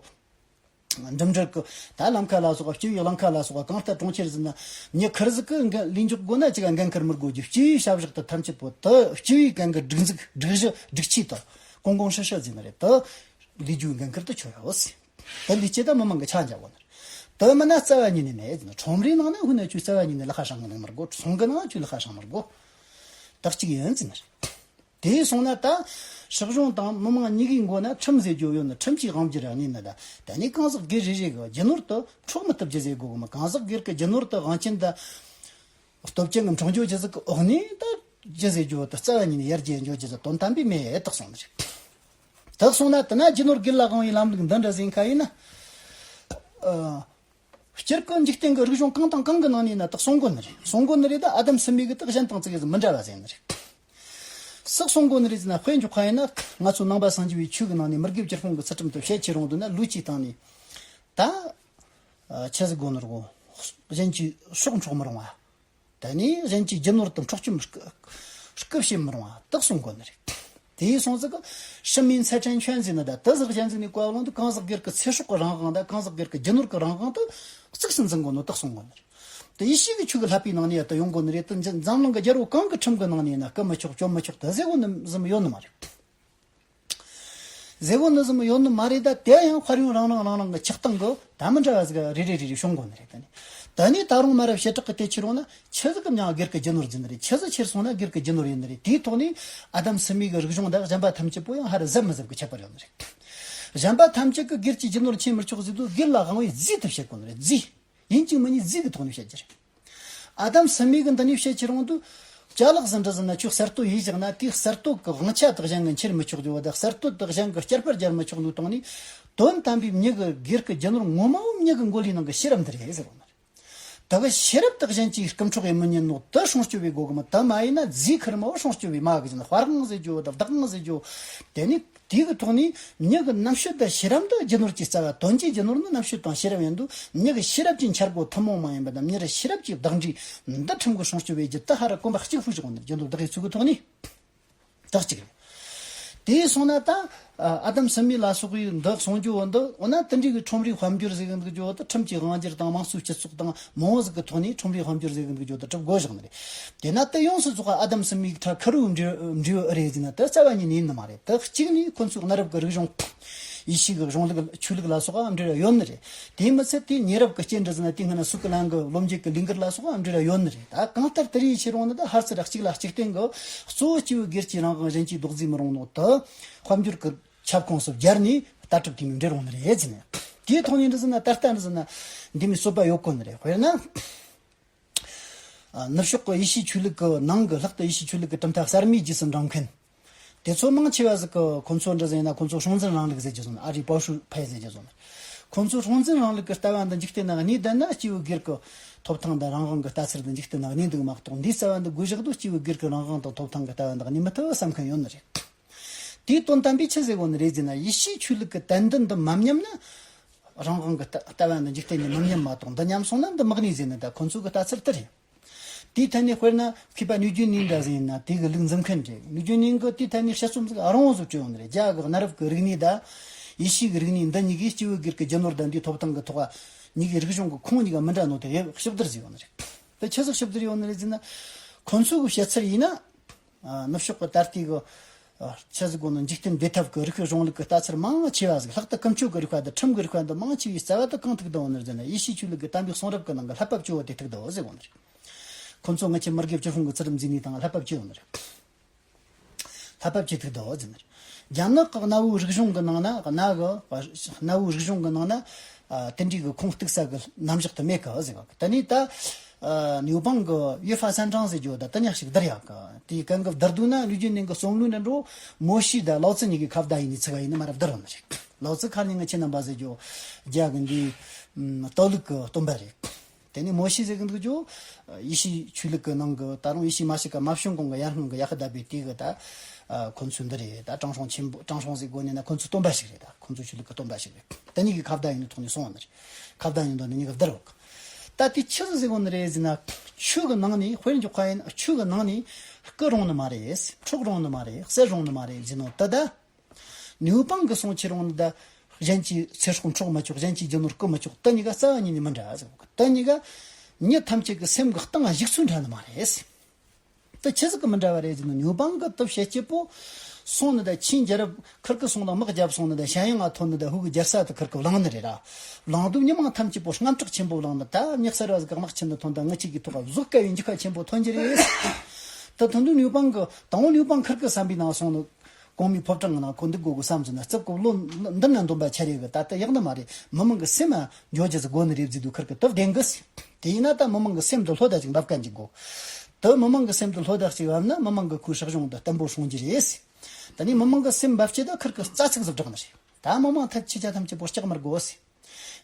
འགྲིམ་འགྲུལ་གི་ད་ལམ་ཁ་ལ་སོགས་པ་སྤྱི་པའི་ལམ་ཁ་ལ་སོགས་པ་གང་ལྟར་གྲོང་ཁྱེར་ཟིན་ན་མྱི་ཁེར་ཟིག་གི་འགན་ལས་འཇོག་དགོས་ན་ཅི་ག་འགན་ཁུར་མི་དགོས་རྒྱུ། སྤྱི་པའི་བྱ་བཞག་དེ་ཐམས་ཅད་པོ་དེ་སྤྱི་པའི་གན་གི་སྒྲིག་འཛུགས་སྒྲིག་གཞི་སྒྲིག་ཆས་དང་གོང་གོང་ཧྲི་ཧྲི་ཟིན་ན་རེད། དེ་ལས་རྒྱུའི་འགན་ཁུར་དེ་ཁྱོད་ཡོད་ཟེར། དེ་ལས་སྤྱི་དང་མི་མང་གི་ཆ་འཇལ་བ་ནི་རེད། དེ་མིན་ན་རྩ་བ་ཉིད་ནས་མེད་ཟེར་ན། ཁྲོམ་རའི་ནང་ན་ཧུ་ན་ཁྱོད་རྩ་བ་ཉིད་ནས་ལག་ཁ་བསྲང་གི་ནི་མི་དགོས། ཚོང་གི་ནང་ཁྱོད་ལག་ཁ་བསྲང་མི་དགོས། དེ་གཅིག་ཡིན་ཟེར་ན་རེད། དེ་སོང་ན་ད་སྲིད་གཞུང་དང་མི་མང་གཉིས་ཀའི་མགོ་ན་ཁྲིམས་ཟེར་རྒྱུ་ཡོད་ནི། ཁྲིམས་ཀྱིས་དབང་བསྒྱུར་གནས་ནི་ད། ད་ནི་གང་ཟག་སྒེར་རེ་རེ་གི་རྒྱུ་ནོར་དེ་འཕྲོག་མི་ཐུབ་རྒྱུ་ཟེར་དགོས་གི་མོ། གང་ཟག་སྒེར་གི་རྒྱུ་ནོར་དེ་དབང་ཆེན་དང་སྟོབས་ཅན་གི་འཕྲོག་འགྱོ་རྒྱུ་ཟིག་གི་འོག་ནས་ད་རྒྱུ་ཟེར་རྒྱུ་དེ་རྩ་བ་ཉིད་ནས་ཡར་རྒྱས་འགྱོ་རྒྱུ་ཟིག་དོན་དམ་པའི་མེད་དག་སོང་ནི་རེད། དག་སོང་ན་དེ་ན་རྒྱུ་ནོར་སྒེར་ལ་དབང་བའི་ལམ་ལུགས་འདི་འདྲ་ཟིག་ཁ་ཡིན་ན། ཨ། སྤྱིར་གི་འཇིག་རྟེན་གི་རིག་གཞུང་གང་དང་གང་གི་ནང་ནས་ན་དག་གསུང་གོ་ནི་རེད། གསུང་གོ་ནི་རེད། ད་ཨ་དམ་སྲིན་མོ་གི་དག་གཞན་དང་ཙི་གེ་ཟིག་མི་འདྲ་བ་ཟེར་ནི་རེད། སུ་གསུང་གོ་ནི་རེད་ཟེར་ན། དཔེ་འཇོག་ཁ་ཡིན་ན་ང་ཚོ་ནང་པ་སངས་རྒྱས་པའི་ཆོས་གི་ནང་ནས་མི་དགེ་བཅུ་སྤོང་གི་ཚུལ་ཁྲིམས་དེ་བཤད་ཁྱེར་རུང་དུ་ན་ལུས་ཀྱི་སྟེང་ནས་ད་ཆི་ཟིག་དགོས་ནོ་རེད་གོ། གཞན་གྱི་སྲོག་འཕྲོག་མི་རུང་བ། ད་ནི་གཞན་གྱི་རྒྱུ་ནོར་དུ་འཕྲོག་བཅོམ་རྐུ་བྱེད་མི་རུང་བ་དག་གསུང་གོ་ནི་རེད། དེ་ཡིན་སོང་ཙི་གི་ཧྲི་མིན་ཚེ་ཕྲན་ཆོན་ཟེར་ནི་ད་དེ་ཟིག་གཞན་ཟིག་ནས་བཀའ་བློན་དུ་གང་ཟག་སྒེར་གི་ཚེ་སྲོག་གི་རང་དབང་དང་གང་ཟག་སྒེར་གི་རྒྱུ་ནོར་གི་རང་དབང་དུ་གཙིགས་སུ་འཛིན་གོ་ནོ་དག་གསུང་གོ་ནི་རེད། དེ་ཡེ་ཤུ་གི་ཆོས་གི་བསླབ་པའི་ནང་ནས་ཡ་ད་ཡོང་གོ་ནི་རེད། དེ་འཛམ་གླིང་གི་རྒྱལ་པོ་གང་གི་ཁྲིམས་གི་ནང་ནས་ན་རྐུ་མི་ཆོག་བཅོམ་མི་ཆོག་དེ་ཟེར་གོ་ནི་ཟིག་ཡོད་ནི་མ་རེད། ཟེར་གོ་ནི་ཟིག་ཡོད་ནི་མ་རེད། ད་དེ་ཡང་དཔལ་ཡོན་རང་རང་རང་རང་གི་ཆགས་སྟངས་གི་ད་མི་འདྲ་བ་ཟིག་རེ་རེ་རེ་རེ་བྱུང་གོ་ནི་རེད། ད་ནི་ད་ནི་ད་རུང་མ་རབས་བྱེ་བྲག་གི་དེ་ཁྱེར་རུང་ན་ཆི་ཟིག་གི་མྱང་སྒེར་གི་རྒྱུ་ནོར་ཟིན་ནི་རེད། ཆི་ཟིག་ཁྱེར་སོང་ན་སྒེར་གི་རྒྱུ་ནོར་ཡིན་ནི་རེད། དེའི་ཐོག་ནས་ཨ་དམ་སྲིན་མོ་གི་རིག་གཞུང་དང་གཞན་པ་ཐམས་ཅད་པོ་ཡང་ཧ་ར་གཟབ་མི་གཟབ་གི་ཁྱད་པར་ཡོད་ནི་རེད། གཞན་པ་ཐམས་ཅད་ཀྱིས་སྒེར་གྱི་རྒྱུ་ནོར་ཁྱེར་མི་ཆོག་ཟེར་དུས་སྒེར་ལ་དབང་བའི་རྫས་དེ་བཤད་གོ་ནི་རེད། རྫས། ཡིན་གཅིག་མིན་གཉིས་རྫས་ཀྱི་ཐོག་ནས་བཤད་རྒྱུ་རེད། ཨ་དམ་སྲིན་མོ་གིས་འདི་ནས་བཤད་ཁྱེར་རུང་དུ། ཅ་ལག་ཟིག་འདྲ་ཟིག་ན་ཁྱོད་གསར་གཏོད་ཡས་བཞག་ན་དེའི་གསར་གཏོད་ཀྱི་དབང་ཆ་དག་གཞན་གྱིས་ཁྱེར་མི་ཆོག་རྒྱུ་བོ་དང་གསར་གཏོད་དག་གཞན་གྱིས་བསྐྱར་སྤར་རྒྱག་མི་ཆོག་ནོ་དང་ནི། དོན་དམ་པའི་མྱི་གི་སྒེར་གྱི་རྒྱུ་ནོར་ངོ་མ་བོ་མྱི་གི་མགོ་ལུས་ནང་གི་ཤེས་རབ་འདི་རེད་ཟེར་བ་ནི། དེ་གི་ཤེས་རབ་དག་གཞན་གྱིས་རྐུ་འཕྲོག་ཡེད་མི་ཉན་ནོ་དེ་སྲུང་སྐྱོབ་བྱེད་དགོས་གི་མོ། དེ་མ་ཡིན་ན་རྫས་ཁེར་མོ་བོ་སྲུང་སྐྱོབ་བྱེད་མི་དགོས་ཟེར་ན། དཔའ་དབང་ཟེར་རྒྱུ་བོ་དང་བདག་དབང་ཟེར་རྒྱུ་བོ། དེ་ནི། དེ་གི་ཐོག་ནས་མྱི་གི་རྣམ་དཔྱོད་དང་ཤེས་རབ་འདི་རྒྱུ་ནོར་གྱི་རྩ་བ། དོན་གྱི་རྒྱུ་ནོར་ནི་རྣམ་དཔྱོད་དང་ཤེས་རབ་ཡིན་དུས། མྱི་གི་ཤེས་རབ་ཀྱི་འཆར་སྒོ་ཐུན་མོང་མ་ཡིན་པ་དང་། མྱི་རི་ཤེས་རབ་ཀྱི་བདག་འདྲེས་འདི་ཁྲིམས་ཀྱིས་སྲུང་སྐྱོབ་བྱེད་རྒྱུ་དེ་ཧ་ར་གོམ་པ་གཅིག་ཕུད་བཞག་ནས་རྒྱུ་ནོར་བདག་གི་ཚུལ་གྱི་ཐོག་ནས་དག་གཅིག་རེད། དེ་སོང་ན་ད་ཨ་དམ་སྲིན་མོ་ལ་སོགས་པའི་འདི་གསུང་རྒྱུ་བོ་འདི། འོ་ན་དེ་འདྲའི་གི་ཁྲོམ་རའི་དཔལ་འབྱོར་ཟེར་གི་འདུག་རྒྱུ་བོ་དེ་ཁྲིམས་ཀྱིས་དབང་བསྒྱུར་དང་དམངས་གཙོའི་སྤྱི་ཚོགས་དང་མང་བོ་ཟིག་གི་ཐོག་ནས་ཁྲོམ་རའི་དཔལ་འབྱོར་ཟེར་གི་འདུག་རྒྱུ་བོ་དེ་གྲུབ་དགོས་བཞག་ནི་རེད། དེ་ན་དེ་ཡོངས་སུ་རྫོགས་པ་ཨ་དམ་སྲིན་མོའི་ཁྲ་ཁུ་རུ་འབྲས་འབྲས་བུ་ཨེ་རེད་ཟེར་ན་དེ་རྩ་བ་ཉིད་ནས་ཡིན་ནི་མ་རེད། དེ་གཅིག་ནས་ཁོ་ཚོའི་གནའ་རབས་ཀྱི་རིག་གཞུང་། ཡེ་ཤུ་གི་གཞུང་ལུགས་ཆོས་ལུགས་ལ་སོགས་པའང་འབྲེལ་བ་ཡོད་ནི་རེད། དེ་མི་ཚད་དེ་ཉེ་རབས་ཀྱི་རྐྱེན་འདྲ་ཟེར་ན་དེ་སྔ་ན་སུ་ཀི་ལན་གྱི་སློབ་འབྱེད་ཀྱི་ལས་འགུལ་ལ་སོགས་པའང་འབྲེལ་བ་ཡོད་ནི་རེད། ད་གང་ལྟར་དེ་རིགས་ཕྱིར་འོང་ནི་ད་ཧར་ཚུར་གཅིག་ལ་གཅིག་བརྟེན་གྱི་གཙོ་བོ་སྐྱེས་བུ་སྒེར་གྱི་རང་དབང་གཞན་གྱིས་རྡོག་རྫིས་མི་རུང་ནོ་དེ་དཔལ་འབྱོར་གྱི་ཁྱབ་ཁོངས་སུ་སྦྱར་ནས་ལྟ་གྲུབ་དེ་མོ་འབྲེལ་འོང་ནི་རེད་ཟེར་ནས། དེའི་ཐོག་ནས་འདྲ་ཟེར་ན་ད་ལྟ་འདྲ་ཟེར་ན་འདི་མོ་གསོད་པ་ཡོད་གོ་ནི་རེད། དཔེར་ན། ཨ། ནུབ་ཕྱོགས་ཀྱི་ཡེ་ཤུའི་ཆོས་ལུགས་ཀྱི་ནང་གི་ལྷག་ཏུ་ཡེ་ཤུའི་ཆོས་ལུགས་ཀྱི་གྲུབ་མཐའ་གསར་མའི་རྗེས་སུ་འབྲང་མཁན། དེ་ཚོ་མང་ཆེ་བ་ཟིག་གི་ཁོ་ཚོ་འདྲ་ཟིག་ཡིན་ན་ཁོ་ཚོ་སྲུང་འཛིན་རིང་ལུགས་ཟེར་རྒྱུ་ཟིག་ཡོད་ནི། ཨ་རིའི་པའོ་ཧྲུའུ་ཕའེ་ཟེར་རྒྱུ་ཟིག་ཡོད་ནི། ཁོ་ཚོ་སྲུང་འཛིན་རིང་ལུགས་ཀྱི་ལྟ་བ་འདི་འཇིག་རྟེན་ན་གནས་བསྡད་ན་སྐྱེས་བུ་སྒེར་གྱི་ཐོབ་ཐང་དང་རང་དབང་གི་ལྟ་ཚུལ་འདི་འཇིག་རྟེན་ན་གནས་འདུག་མ་གཏོགས། འདིའི་རྩ་བ་འདི་བགོ་བཞག་དུས་སྐྱེས་བུ་སྒེར་གྱི་རང་དབང་དང་ཐོབ་ཐང་གི་ལྟ་བ་འདི་གནས་མི་ཐུབ་བསམ་མཁན་ཡོད་ནི་རེད། དེའི་དོན་དམ་པའི་ཆི་ཟེར་གོ་ནི་རེད་ཟེར་ན། ཡེ་ཤུའི་ཆོས་ལུགས་ཀྱི་དད་འདུན་འདི་མ་ཉམས་ན། རང་དབང་གི་ལྟ་ལྟ་བ་འདི་འཇིག་རྟེན་ནས་མི་ཉམས་མ་གཏོགས། འདི་ཉམས་སོང་ན་འདི་མི་གནས་ཟེར་ནི་ད་ཁོ་ཚོ་གི་ལྟ་ཚུལ་དེ་རེད། དེའི་ཐད་ནས་དཔེར་ན་མཁས་པ་ནུས་རྒྱུ་ནན་འདྲ་ཟིག་ཡིན་ན་དེ་གི་ལུགས་འཛིན་མཁན་རེད། ནུས་རྒྱུ་ནན་གི་དེའི་ཐད་ནས་དཔྱད་རྩོམ་ཟིག་རིང་བོ་ཟིག་བྲིས་ཡོད་ནི་རེད། རྒྱ་གི་གནའ་རབས་ཀྱི་རིག་གནས་དང་ཡེ་ཤུའི་གི་རིག་གནས་འདི་གཉིས་ཀས་སྐྱེས་བུ་སྒེར་གྱི་རྒྱུ་ནོར་དང་འདིའི་ཐོབ་ཐང་གི་ཐོག་གཉིས་ཀའི་རིག་གཞུང་གི་ཁུངས་གཉིས་ཀ་མི་འདྲ་ནོ་དེ་ཞིབ་བསྡུར་ཟིག་ཡོད་ནི་རེད། དེ་ཆི་ཟིག་ཞིབ་བསྡུར་ཡོད་ནི་རེད་ཟེར་ན། ཁོ་ཚོ་གི་བཤད་ཚུལ་ཡིན་ན། ཨ། ནུབ་ཕྱོགས་ཀྱི་ད་ལྟའི་གི་ ཆི་ཟིག་གོ་ནི་འཇིག་རྟེན་བདེ་ཐབས་ཀྱི་རིག་པའི་གཞུང་ལུགས་ཀྱི་ལྟ་ཚུལ་མང་ཆེ་བ་ཟིག་ལྷག་ཏུ་ཀུན་སྤྱོད་ཀྱི་རིག་པ་དང་ཁྲིམས་ཀྱི་རིག་པ་འདི་མང་ཆེ་བའི་རྩ་བ་དུ་གང་ཐུག་བསྡད་ཡོད་ནི་ཟེར་ན། ཡེ་ཤུའི་ཆོས་ལུགས་ཀྱི་དམ་པའི་གསུང་རབ་ཀྱི་ནང་གི་བསླབ་པ་བཅུ་བོ་དེ་ཐུག་བསྡད་ཡོད་ཟེར་གོ་ནི་རེད། ཁོ་ཚོ་ང་ཆེ་མི་དགེ་བཅུ་སྲུང་གི་ཚུལ་ཁྲིམས་འཛིན་ནི་དང་བསླབ་པ་བཅུ་ཡོད་ནི་རེད། ལྷག་པ་བཅས་ཐུག་ཏུ་འོ་ཟེར་ནས། རྒྱ་ནག་གི་གནའ་བོའི་རིག་གཞུང་གི་ནང་ན་གནའ་གི་གནའ་བོའི་རིག་གཞུང་གི་ནང་ན་ཨ་དེ་འདྲའི་གི་ཁུངས་གཏུགས་ས་གི་རྣམ་གཞག་དུ་མེད་གི་ཟེར་བ་གི། ད་ནི་ད་ཨ་ནིའུ་པང་གི་ཡུལ་ཧྥ་སན་ཀྲང་ཟེར་རྒྱུ་ད་ད་ཉག་ཞིག་བསྡུར་ཡག་གི། དེའི་གན་གི་བསྡུར་དུས་ན་ལུས་རྒྱུ་ནང་གི་རྩོམ་ལུས་འདྲ་འགྲོ། མོ་ཤི་དང་ལའོ་ཙི་གཉིས་ཀྱི་ཁ་བརྡ་ཡིན་ནི་ཚིག་ག་ཡིན་ནི་མ་རབས་བསྡུར་བ་ནི་རེད། ལའོ་ཙི་ཁ་ནས་ང་ཁྱེད་རྣམ་པ་ཟེར་རྒྱུ་རྒྱ་གི་འདི་ཨམ་ཏའོ་ལུགས་གི་སྟོན་པ་རེད། དེ་ནས་མོ་ཤེ་ཟེར་གི་འདུག་རྒྱུ། ཡེ་ཤུའི་ཆོས་ལུགས་ཀྱི་ནང་གི་ད་རུང་ཡེ་ཤུ་མ་ཤི་ཀ་མ་བྱོན་གོང་གི་ཡར་སྔོན་གི་ཡ་ཧུ་དཱ་པའི་དུས་གི་ད་ཁོ་ཚོ་འདི་རེད། ད་དྲང་སྲོང་ཆེན་པོ་དྲང་སྲོང་ཟེར་དགོས་ནས་ན་ཁོ་ཚོ་སྟོན་པ་ཞིག་རེད། ད་ཁོ་ཚོ་ཆོས་ལུགས་ཀྱི་སྟོན་པ་ཞིག་རེད། དེ་གཉིས་ཀྱི་ཁ་བརྡ་ཡིན་ནི་ཐོག་ནས་སོང་བ་ནི་རེད། ཁ་བརྡ་ཡིན་དོན་ནི་གཉིས་ཀ་བསྡུར་བ་གི། ད་དེ་ཆི་ཟིག་ཟེར་དགོས་ནི་རེད་ཟེར་ན། ཆོས་གི་ནང་ནས་དཔེར་འཇོག་ཁ་ཡིན། ཆོས་གི་ནང་ནས་རྐུ་རུང་ནི་མ་རེད། འཕྲོག་རུང་ནི་མ་རེད། བསད་རུང་ནི་མ་རེད་ཟེར་ནོ་ད་ད། ནིའུ་པང་གི་གསུང་ཁྱེར་འོང་ནི་ད། གཞན་གྱི་ཚེ་སྲོག་འཕྲོག་མི་ཆོག་གཞན་གྱི་རྒྱུ་ནོར་རྐུ་མི་ཆོག་དེ་གཉིས་ཀ་རྩ་བ་ཉིད་ནས་མི་འདྲ་ཟེར་བ་གི། དེ་གཉིས་ཀ་མྱི་ཐམས་ཅད་ཀྱི་སེམས་ཀྱི་གཏིང་ང་ཞུགས་ཚུལ་འདྲ་ནི་མ་རེད། དེ་ཆི་ཟིག་གི་མི་འདྲ་བ་རེད་ཟེར་ན། ནིའུ་པང་གི་དེ་བཤད་སྐྱིད་པོ་སོང་ནི་ད་ཆིན་རྒྱལ་རབས་ཁིར་ཀི་སོང་དང་དམག་བརྒྱབ་སོང་ནི་ད་ཞན་ཡང་ང་ཐོན་ནི་ད་ཧུ་གི་རྒྱལ་ས་དེ་ཁིར་ཀི་བླངས་ནི་རེད་ར། བླངས་དུས་མྱི་མང་ཐམས་ཅད་པོ་དངངས་སྐྲག་ཆེན་པོ་བླངས་ནི། ད་མྱི་གསར་བ་ཟིག་གི་དམག་ཆེན་ནི་ཐོན་ད་ངི་ཆིག་གི་ཐོག་ག་བཟོ་དཀའ་བའི་འཇིགས་པ་ཆེན་པོ་ཐོན་གྱི་རེད། ད་ཐོན་དུས་ནིའུ་པང་གི་དང་པོ་ནིའུ་པང་ཁིར་ཀི་བསམ་པའི་ནང་སོང་ནི། གོང་མའི་ཕོ་བྲང་གི་ནང་ཁོ་འདུག་དགོས་གི་བསམ་ཟིན་ན། རྩིབ་ཀོ་ལོ་འདི་ན་འདོན་པ་ཆ་རེ་གི་ད་ལྟ་ཡག་ནི་མ་རེད། མི་མང་གི་སེམས་ལ་འཇོག་རྒྱུ་ཟིག་དགོས་ནི་རེད་ཟེར་དུས་ཁིར་གི་དེ་བདེན་གི་ཟེར། དེ་ཡིན་ན་ད་མི་མང་གི་སེམས་དུ་ལྷོད་ད་ཅིག་འབབ་ཀ་འཇུག་དགོས། དེ་མི་མང་གི་སེམས་དུ་ལྷོད་ད་ཅིག་བབ་ན་མི་མང་གི་ཁོའི་སྲིད་གཞུང་དུ་བརྟན་པོ་སྲུང་རྒྱུ་རེད་ཟེར། ད་ནི་མི་མང་གི་སེམས་འབབ་ཆེད་དུ་ཁིར་གི་རྩ་ཚིག་ཟིག་བསྒྲགས་ནི་རེད། ད་མི་མང་ཐད་ཆེ་ཆ་ཐམས་ཅད་པོ་སྐྲག་མི་དགོས་ཟེར།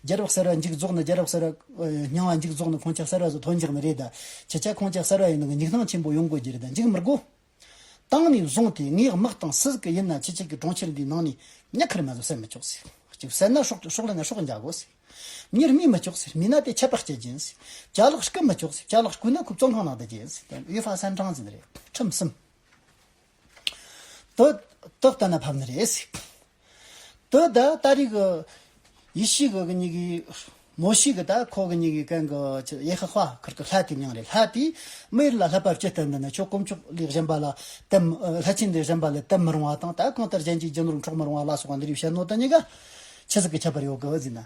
རྒྱལ་རབས་གསར་བ་མཇུག་རྫོགས་ནི། རྒྱལ་རབས་གསར་བ་ཨ་རྙིང་བ་མཇུག་རྫོགས་ནི་ཁོང་ཅག་གསར་བ་ཚོ་ཐོན་འཇག་ནི་རེད། ད་ཁྱེད་ཅག་ཁོང་ཅག་གསར་བ་ཡིན་ནི་གི་མྱིག་ནང་ཆེན་པོ་ཡོང་དགོས་རྒྱུ་རེད། ད་འཇིགས་མི་དགོས། བཏང་ནས་བཟུང་སྟེ་ངའི་དམག་དང་སུ་ཟིག་གི་ཡིན་ན་ཁྱེད་ཅག་གི་གྲོང་ཁྱེར་འདིའི་ནང་ནས་མྱི་ཁར་མ་ཟོ་བསད་མི་ཆོག་ཟེར། གཅིག་བསད་ན་སྲོག་སྲོག་ལེན་ན་སྲོག་འཇལ་དགོས་ཟེར། མྱི་རྨས་མི་ཆོག་ཟེར། རྨས་ན་དེ་ཆད་པ་གཅོད་རྒྱུ་ཡིན་ཟེར། ཅ་ལག་རྐུ་མི་ཆོག་ཟེར། ཅ་ལག་རྐུས་ན་ཁོ་བཙོན་ཁང་ནང་བསྡད་རྒྱུ་ཡིན་ཟེར། ཡུལ་ཧྥ་སན་ཀྲང་ཟེར་ནི་རེད། ཁྲིམས་གསུམ། དེ་དེ་ལྟ་ན་ཕབ་ནི་རེད་ཟེར། དེ་ད་ད་རེས་གི་ཡེ་ཤུ་གི་གི་གཉིས་ཀྱི་མོ་ཤེ་གི་ད་ཁོ་གི་གཉིས་ཀྱི་གན་གི་ཆི་ཡེ་ཧ་ཧ་ཁིར་གི་ལྷ་དེ་མྱིང་རེད། ལྷ་དེས་མི་ཡུལ་ལ་བསླབ་པ་ཅི་བསྟན་འདི་ན་ཁྱོད་དཀོན་མཆོག་ལས་གཞན་པ་ལ་དད་མི་ལྷ་ཆེན་ལས་གཞན་པ་ལ་དད་མི་རུང་བ་དང་། ད་གང་ལྟར་གཞན་གྱི་རྒྱུ་ནོར་འཕྲོག་མི་རུང་བ་ལ་སོགས་པ་འདི་རིགས་བཤད་ནོ་ད་གཉིས་ཀ་ཆི་ཟིག་གི་ཁྱད་པར་ཡོད་གི་ཟེར་ན།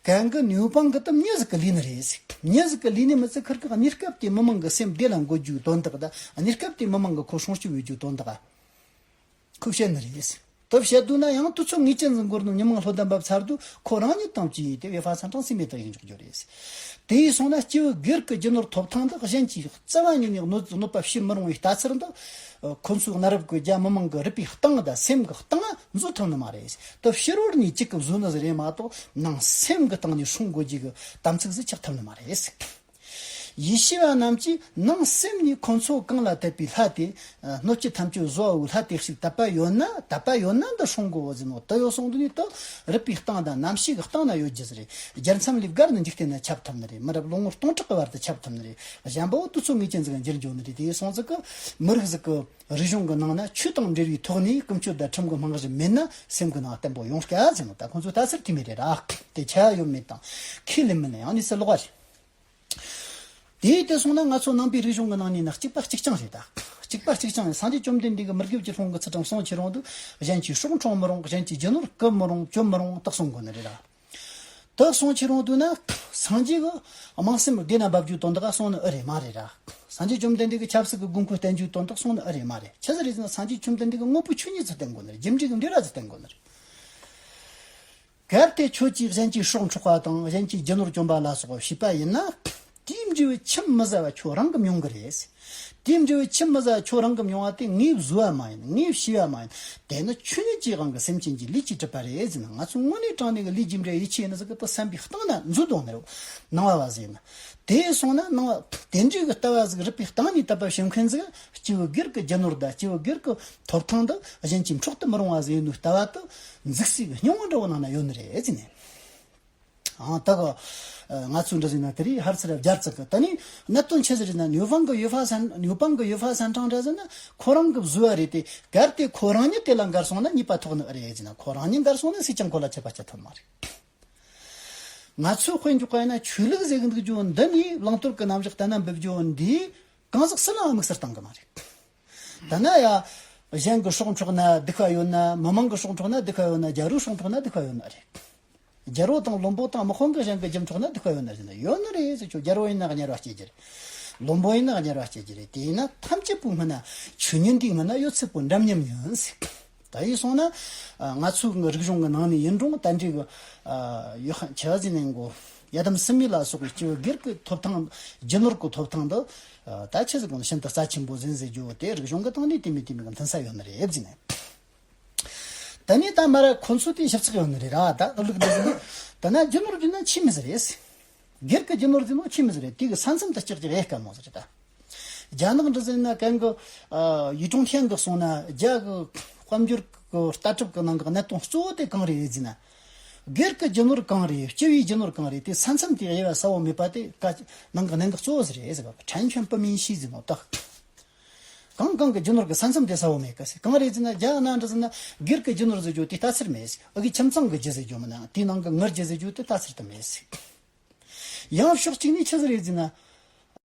གན་གི་ནིའུ་པང་གི་དེ་མྱི་ཟིག་གི་ལས་ནི་རེད་ཟེར། མྱི་ཟིག་གི་ལས་ནི་མི་ཚེ་ཁིར་གི་གནས་སྐབས་དེ་མི་མང་གི་སེམས་བདེ་ལ་འགོད་རྒྱུའི་དོན་དག་ད་གནས་སྐབས་དེ་མི་མང་གི་ཁོ་སྲུང་སྐྱོབ་ཡོད་རྒྱུའི་དོན་དག་ཁོས་བཤད་ནི་རེད། དེ་བཤད་དུས་ན་ཡང་དུས་ཚོད་ངེས་ཅན་ཟིག་འགོར་ནོ། མྱི་མང་ལྷོད་ལྡན་འབབ་ཚར་དུས་ཁོ་རང་ཉིད་དང་བཅས་ཏེ་ཡུལ་ཧྥ་སན་ཀྲང་སེམས་མེད་དུ་ཡེངས་འཇོག་རྒྱུ་རེད། དེ་ཡིས་སོང་ན་སྐྱེས་བུ་སྒེར་གྱི་རྒྱུ་ནོར་ཐོབ་ཐང་དག་གཞན་གྱིས་རྩ་བ་ཉིད་ནས་གནོད་གནོད་པ་བྱེད་མི་རུང་བའི་ལྟ་ཚུལ་འདི། ཁོ་ཚོའི་གནའ་རབས་ཀྱི་རྒྱ་མི་མང་གི་རུས་པའི་གཏིང་དང་སེམས་ཀྱི་གཏིང་ང་འཛུལ་ཐུབ་ནི་མ་རེད། དེ་ཕྱི་རོལ་ནས་གཅིག་གིས་བཟོས་ནི་ཟིག་རེད་མ་གཏོགས་ནང་སེམས་ཀྱི་གཏིང་ནས་སྲུང་དགོས་རྒྱུ་གི་དམ་ཚིག་ཟིག་ཆགས་ཐུབ་ནི་མ་རེད། ཡེ་ཤུ་བ་རྣམས་ཀྱིས་ནང་སེམས་ནས་ཁོ་ཚོ་གང་ལ་དད་པའི་ལྷ་དེ། གནོད་བྱེད་ཐམས་ཅད་བཟོ་བའི་ལྷ་དེ་ཞིག་དད་པ་ཡོད་ན། དད་པ་ཡོད་ན་འདི་སྲུང་དགོས་ཟེར་ནོ་དེ་ཡོད་སོང་དུས་ནི་དེ་རུས་པའི་གཏིང་དང་རྣམ་ཤེས་ཀྱི་གཏིང་ན་ཡོད་རྒྱུ་ཟིག་རེད། རྒྱལ་མཚམས་ལས་བརྒལ་ནས་འཇིག་རྟེན་ན་ཁྱབ་ཐུབ་ནི་རེད། མི་རབས་ལོ་ངོ་སྟོང་ཕྲག་གི་བར་དུ་ཁྱབ་ཐུབ་ནི་རེད། གཞན་པ་བོ་དུས་ཚོད་ངེས་ཅན་ཟིག་ག་འགྱུར་འགྱོ་ནི་རེད། དེ་ཡོད་སོང་ཟིག་གི་མི་རིགས་ཟིག་གི་རིག་གཞུང་གི་ནང་ན་ཆོས་དང་འབྲེལ་བའི་ཐོག་ནས་ཀུན་སྤྱོད་དང་ཁྲིམས་ཀྱི་རྨང་གཞི་མེད་ན་སེམས་ཀྱི་ནང་བརྟན་པོ་ཡོང་དཀའ་ཟེར་ནོ་ད་ཁོང་ཚོའི་ལྟ་ཚུལ་དེ་མོ་རེད་ར། དེ་ཆ་ཡོད་མེད་དང་ཁས་ལེན་མིན་ཡང་ནི་སི་ལོག་པ་རེད། དེའི་དེ་སོང་ན་ང་ཚོ་ནང་པའི་རིག་གཞུང་གི་ནང་ནས་ན་གཅིག་པ་གཅིག་རྐྱང་རེད་ད། གཅིག་པ་གཅིག་རྐྱང་ཡིན། སངས་རྒྱས་བཅོམ་ལྡན་འདས་ཀྱིས་མི་དགེ་བཅུ་སྲུང་གི་ཚུལ་ཁྲིམས་སྲུང་ཁྱེར་འོང་དུས་གཞན་གྱིས་སྲོག་འཕྲོག་མི་རུང་། གཞན་གྱི་རྒྱུ་ནོར་རྐུ་མི་རུང་། གཅོད་མི་རུང་དག་གསུང་དགོས་ནི་རེད་ར། དག་གསུང་ཁྱེར་འོང་དུས་ན་སངས་རྒྱས་ཀྱིས་དམངས་སེམས་བདེ་ན་འབབ་རྒྱུའི་དོན་དག་ག་གསུང་ནི་ཨེ་རེད་མ་རེད་ར། སངས་རྒྱས་བཅོམ་ལྡན་འདས་ཀྱིས་ཆབ་སྲིད་ཀྱི་དགོས་མཁོ་བསྟན་རྒྱུའི་དོན་དག་གསུང་ནི་ཨེ་རེད་མ་རེད། ཆི་ཟིག་རེད་ཟེར་ན་སངས་རྒྱས་བཅོམ་ལྡན་འདས་ཀྱིས་དངོས་པོའི་ཆོས་ཉིད་ཟིག་བསྟན་དགོས་ནི་རེད། རྒྱུ་འབྲས་ཀྱི་འབྲེལ་བ་ཟིག་བསྟན་དགོས་ནི་རེད། གལ་ཏེ་ཁྱོད་ཀྱིས་གཞན་གྱི་སྲོག་འཕྲོག་པ་དང་གཞན་གྱི་རྒྱུ་ནོར་བཅོམ་པ་ལ་སོགས་པ་བྱས་པ་ཡིན་ན། དེའི་འབྲས་བུ་ཁྱིམ་མི་ཟ་བ་ཁྱོད་རང་གིས་མྱོང་གི་རེད། དེའི་འབྲས་བུ་ཁྱིམ་མི་ཟ་བ་ཁྱོད་རང་གིས་མྱོང་བ་དེ་ངས་བཟོས་པ་མ་ཡིན། ངས་བྱས་པ་མ་ཡིན། དེ་ནི་ཆོས་ཉིད་ཀྱི་དབང་གིས་སེམས་ཅན་གྱི་ལུས་ཀྱིས་གྲུབ་པ་རེད་ཟེར་ན། ང་ཚོ་དངོས་གནས་དྲང་གནས་ཀྱི་ལུས་ཀྱི་འབྲས་ཡིད་ཆེས་ཡིན་ཟིག་གི་དེ་བསམ་པའི་གཏིང་ན་འཛུལ་དོང་ནི་རེད། ནང་བ་བ་ཟེར་ན། དེ་སོང་ན་ནང་བ་དེ་འདྲའི་གི་ལྟ་བ་ཟིག་རུས་པའི་གཏིང་ནས་དད་པ་བྱེད་མཁན་ཟིག་སྐྱེས་བུ་སྒེར་གྱི་རྒྱུ་ནོར་དང་སྐྱེས་བུ་སྒེར་གྱི་ཐོབ་ཐང་དེ་གཞན་གྱིས་འཕྲོག་ཏུ་མི་རུང་བ་ཟེར་ནོ་ལྟ་བ་དེ་འཛུགས་སའི་སྙིང་བོ་འདྲ་བོ་ནང་ན་ཡོད་ནི་རེད་ཟེར་ནས། ཨང་། ད་ག་ང་ཚོས་འདྲ་ཟེར་ན་དེ་རིགས་ཧར་ཚུར་ར་སྦྱར་ཚུགས་གི། ད་ནི་གནད་དོན་ཆི་ཟིག་རེད་ན་ནིའུ་པང་གི་ཡུལ་ཧྥ་སན་ནིའུ་པང་གི་ཡུལ་ཧྥ་སན་ཀྲང་འདྲ་ཟེར་ན་ཁོ་རང་གིས་བཟོས་པ་རེད་དེ། གལ་ཏེ་ཁོ་རང་ཉིད་དེ་ལ་འགལ་སོང་ན་ཉེས་པ་ཐོགས་ནི་ཨེ་རེད་ཟེར་ན། ཁོ་རང་ཉིད་འགལ་སོང་ན་སུས་ཀྱང་ཁོ་ལ་ཆད་པ་གཅོད་ཐུབ་མ་རེད། ང་ཚོས་དཔེ་འཇོག་ག་ཡིན་ན་ཆོས་ལུགས་ཟེར་གི་འདུག་རྒྱུ་འདི་ནི་བླང་དོར་གི་རྣམ་གཞག་ལྟ་ན་འབེབས་རྒྱུ་འདི་གང་ཟག་སུ་ལའང་དམིགས་བསལ་བཏང་གི་མ་རེད། ད་ན་ཡ་ གཞན་གྱི་སྲོག་འཕྲོག་ན་སྡིག་པ་ཡོད་ན། མི་མང་གི་སྲོག་འཕྲོག་ན་སྡིག་པ་ཡོད་ན། རྒྱལ་པོའི་སྲོག་འཕྲོག་ན་སྡིག་པ་ཡོད་ན་རེད། རྒྱལ་པོ་དང་བློན་པོ་དང་དམག་དཔོན་གྱི་གཞན་གྱི་རྒྱུ་འཕྲོག་ན་སྡིག་པ་ཡོད་ན་ཟེར་ན། ཡོད་ནི་རེད་ཟེར། ཁྱོད་རྒྱལ་པོ་ཡིན་ན་དམྱལ་བ་སྐྱེ་རྒྱུ་རེད། བློན་པོ་ཡིན་ན་དམྱལ་བ་སྐྱེ་རྒྱུ་རེད། དེ་ཡིན་ན་ཐམས་ཅད་པོའི་སྔོན་ན་ཆོས་ཉིད་འདིའི་སྔོན་ན་ཡོད་ཚད་པོ་འདྲ་མཉམ་ཡིན་ཟེར། ད་ཡིན་སོང་ན། ཨ། ང་ཚོའི་རིག་གཞུང་གི་ནང་ནས་ཡིན་རུང་། ད་འདྲའི་གི། ཨ། ཡོ་ཧ་ཆི་ཟེར་ནས་གོ། ཡ་དམ་སི་མི་ལ་སོགས་པའི་སྐྱེ་བོ་སྒེར་གྱི་ཐོབ་ཐང་། རྒྱུ་ནོར་གྱི་ཐོབ་ཐང་འདི། ཨ། ད་ཆི་ཟིག་གོ། ཤིན་ཏུ་རྩ་ཆེན་པོ་ཟིན་ཟེར་རྒྱུ་དེ་རིག་གཞུང་གི་སྟེང་ནས་དེ་མི་དེ་མི་གི་མཐུན་ས་ཡོད་ནི་རེད་ཟེར་ནས། ད་ནི་ད་མར་ཁོ་ཚོ་དེ་ཞིབ་ཚགས་ཡོད་ནི་རེད་ར། ད་ལུགས་འདི་ཟིན་ན། ད་ན་རྒྱུ་ནོར་བརྒྱུད་ན་ཆི་མི་ཟིག་རེད། སྒེར་གྱི་རྒྱུ་ནོར་ཟིན་ནོ་ཆི་མི་ཟིག་རེད། དེ་གི་ས་མཚམས་དེ་ལྕགས་ཀྱི་རེད་དཀའ་མོ་ཟིག་རེད་ད། རྒྱ་ནག་འདྲ་ཟིན་ན་གན་གི། ཨ། ཡུས་ཀྲུང་ཐེན་གི་གསུང་ན། རྒྱ་གི་དཔལ་འབྱོར་གི་ལྟ་གྲུབ་གི་ནང་གི་གནད་དོན་གཙོ་བོ་དེ་གང་རེད་ཟིན་ན། སྒེར་གྱི་རྒྱུ་ནོར་གང་རེད། སྤྱི་པའི་རྒྱུ་ནོར་གང་རེད། དེ་ས་མཚམས་དེ་དབྱེ་བ་གསལ་བོ་མེད་པ་དེ་ག་ནང་གི་གནད་འགག་གཙོ་བོ་ཟིག་རེད་ཟེར་བ། ཁྲན་ཁྱོན་པི་མིན་ཤི་ཟིན་ནོ་ད། གང་གང་གི་རྒྱུ་ནོར་གི་ས་མཚམས་དེ་གསལ་བོ་མེད་ཀི་ཟེར། གང་རེད་ཟེར་ན། རྒྱ་ནག་འདྲ་ཟེར་ན་སྒེར་གི་རྒྱུ་ནོར་ཟེར་རྒྱུ་དེ་ལྟ་ཚུལ་མེད་ཟེར། ཨ་གི་ཁྱིམ་ཚང་གི་རྒྱུ་ཟེར་རྒྱུ་མིན་ན། དེའི་ནང་གི་ངའི་རྒྱུ་ཟེར་རྒྱུ་དེ་ལྟ་ཚུལ་དུ་མེད་ཟེར། ཡང་ཕྱོགས་གཅིག་ནས་ཆི་ཟིག་རེད་ཟེར་ན།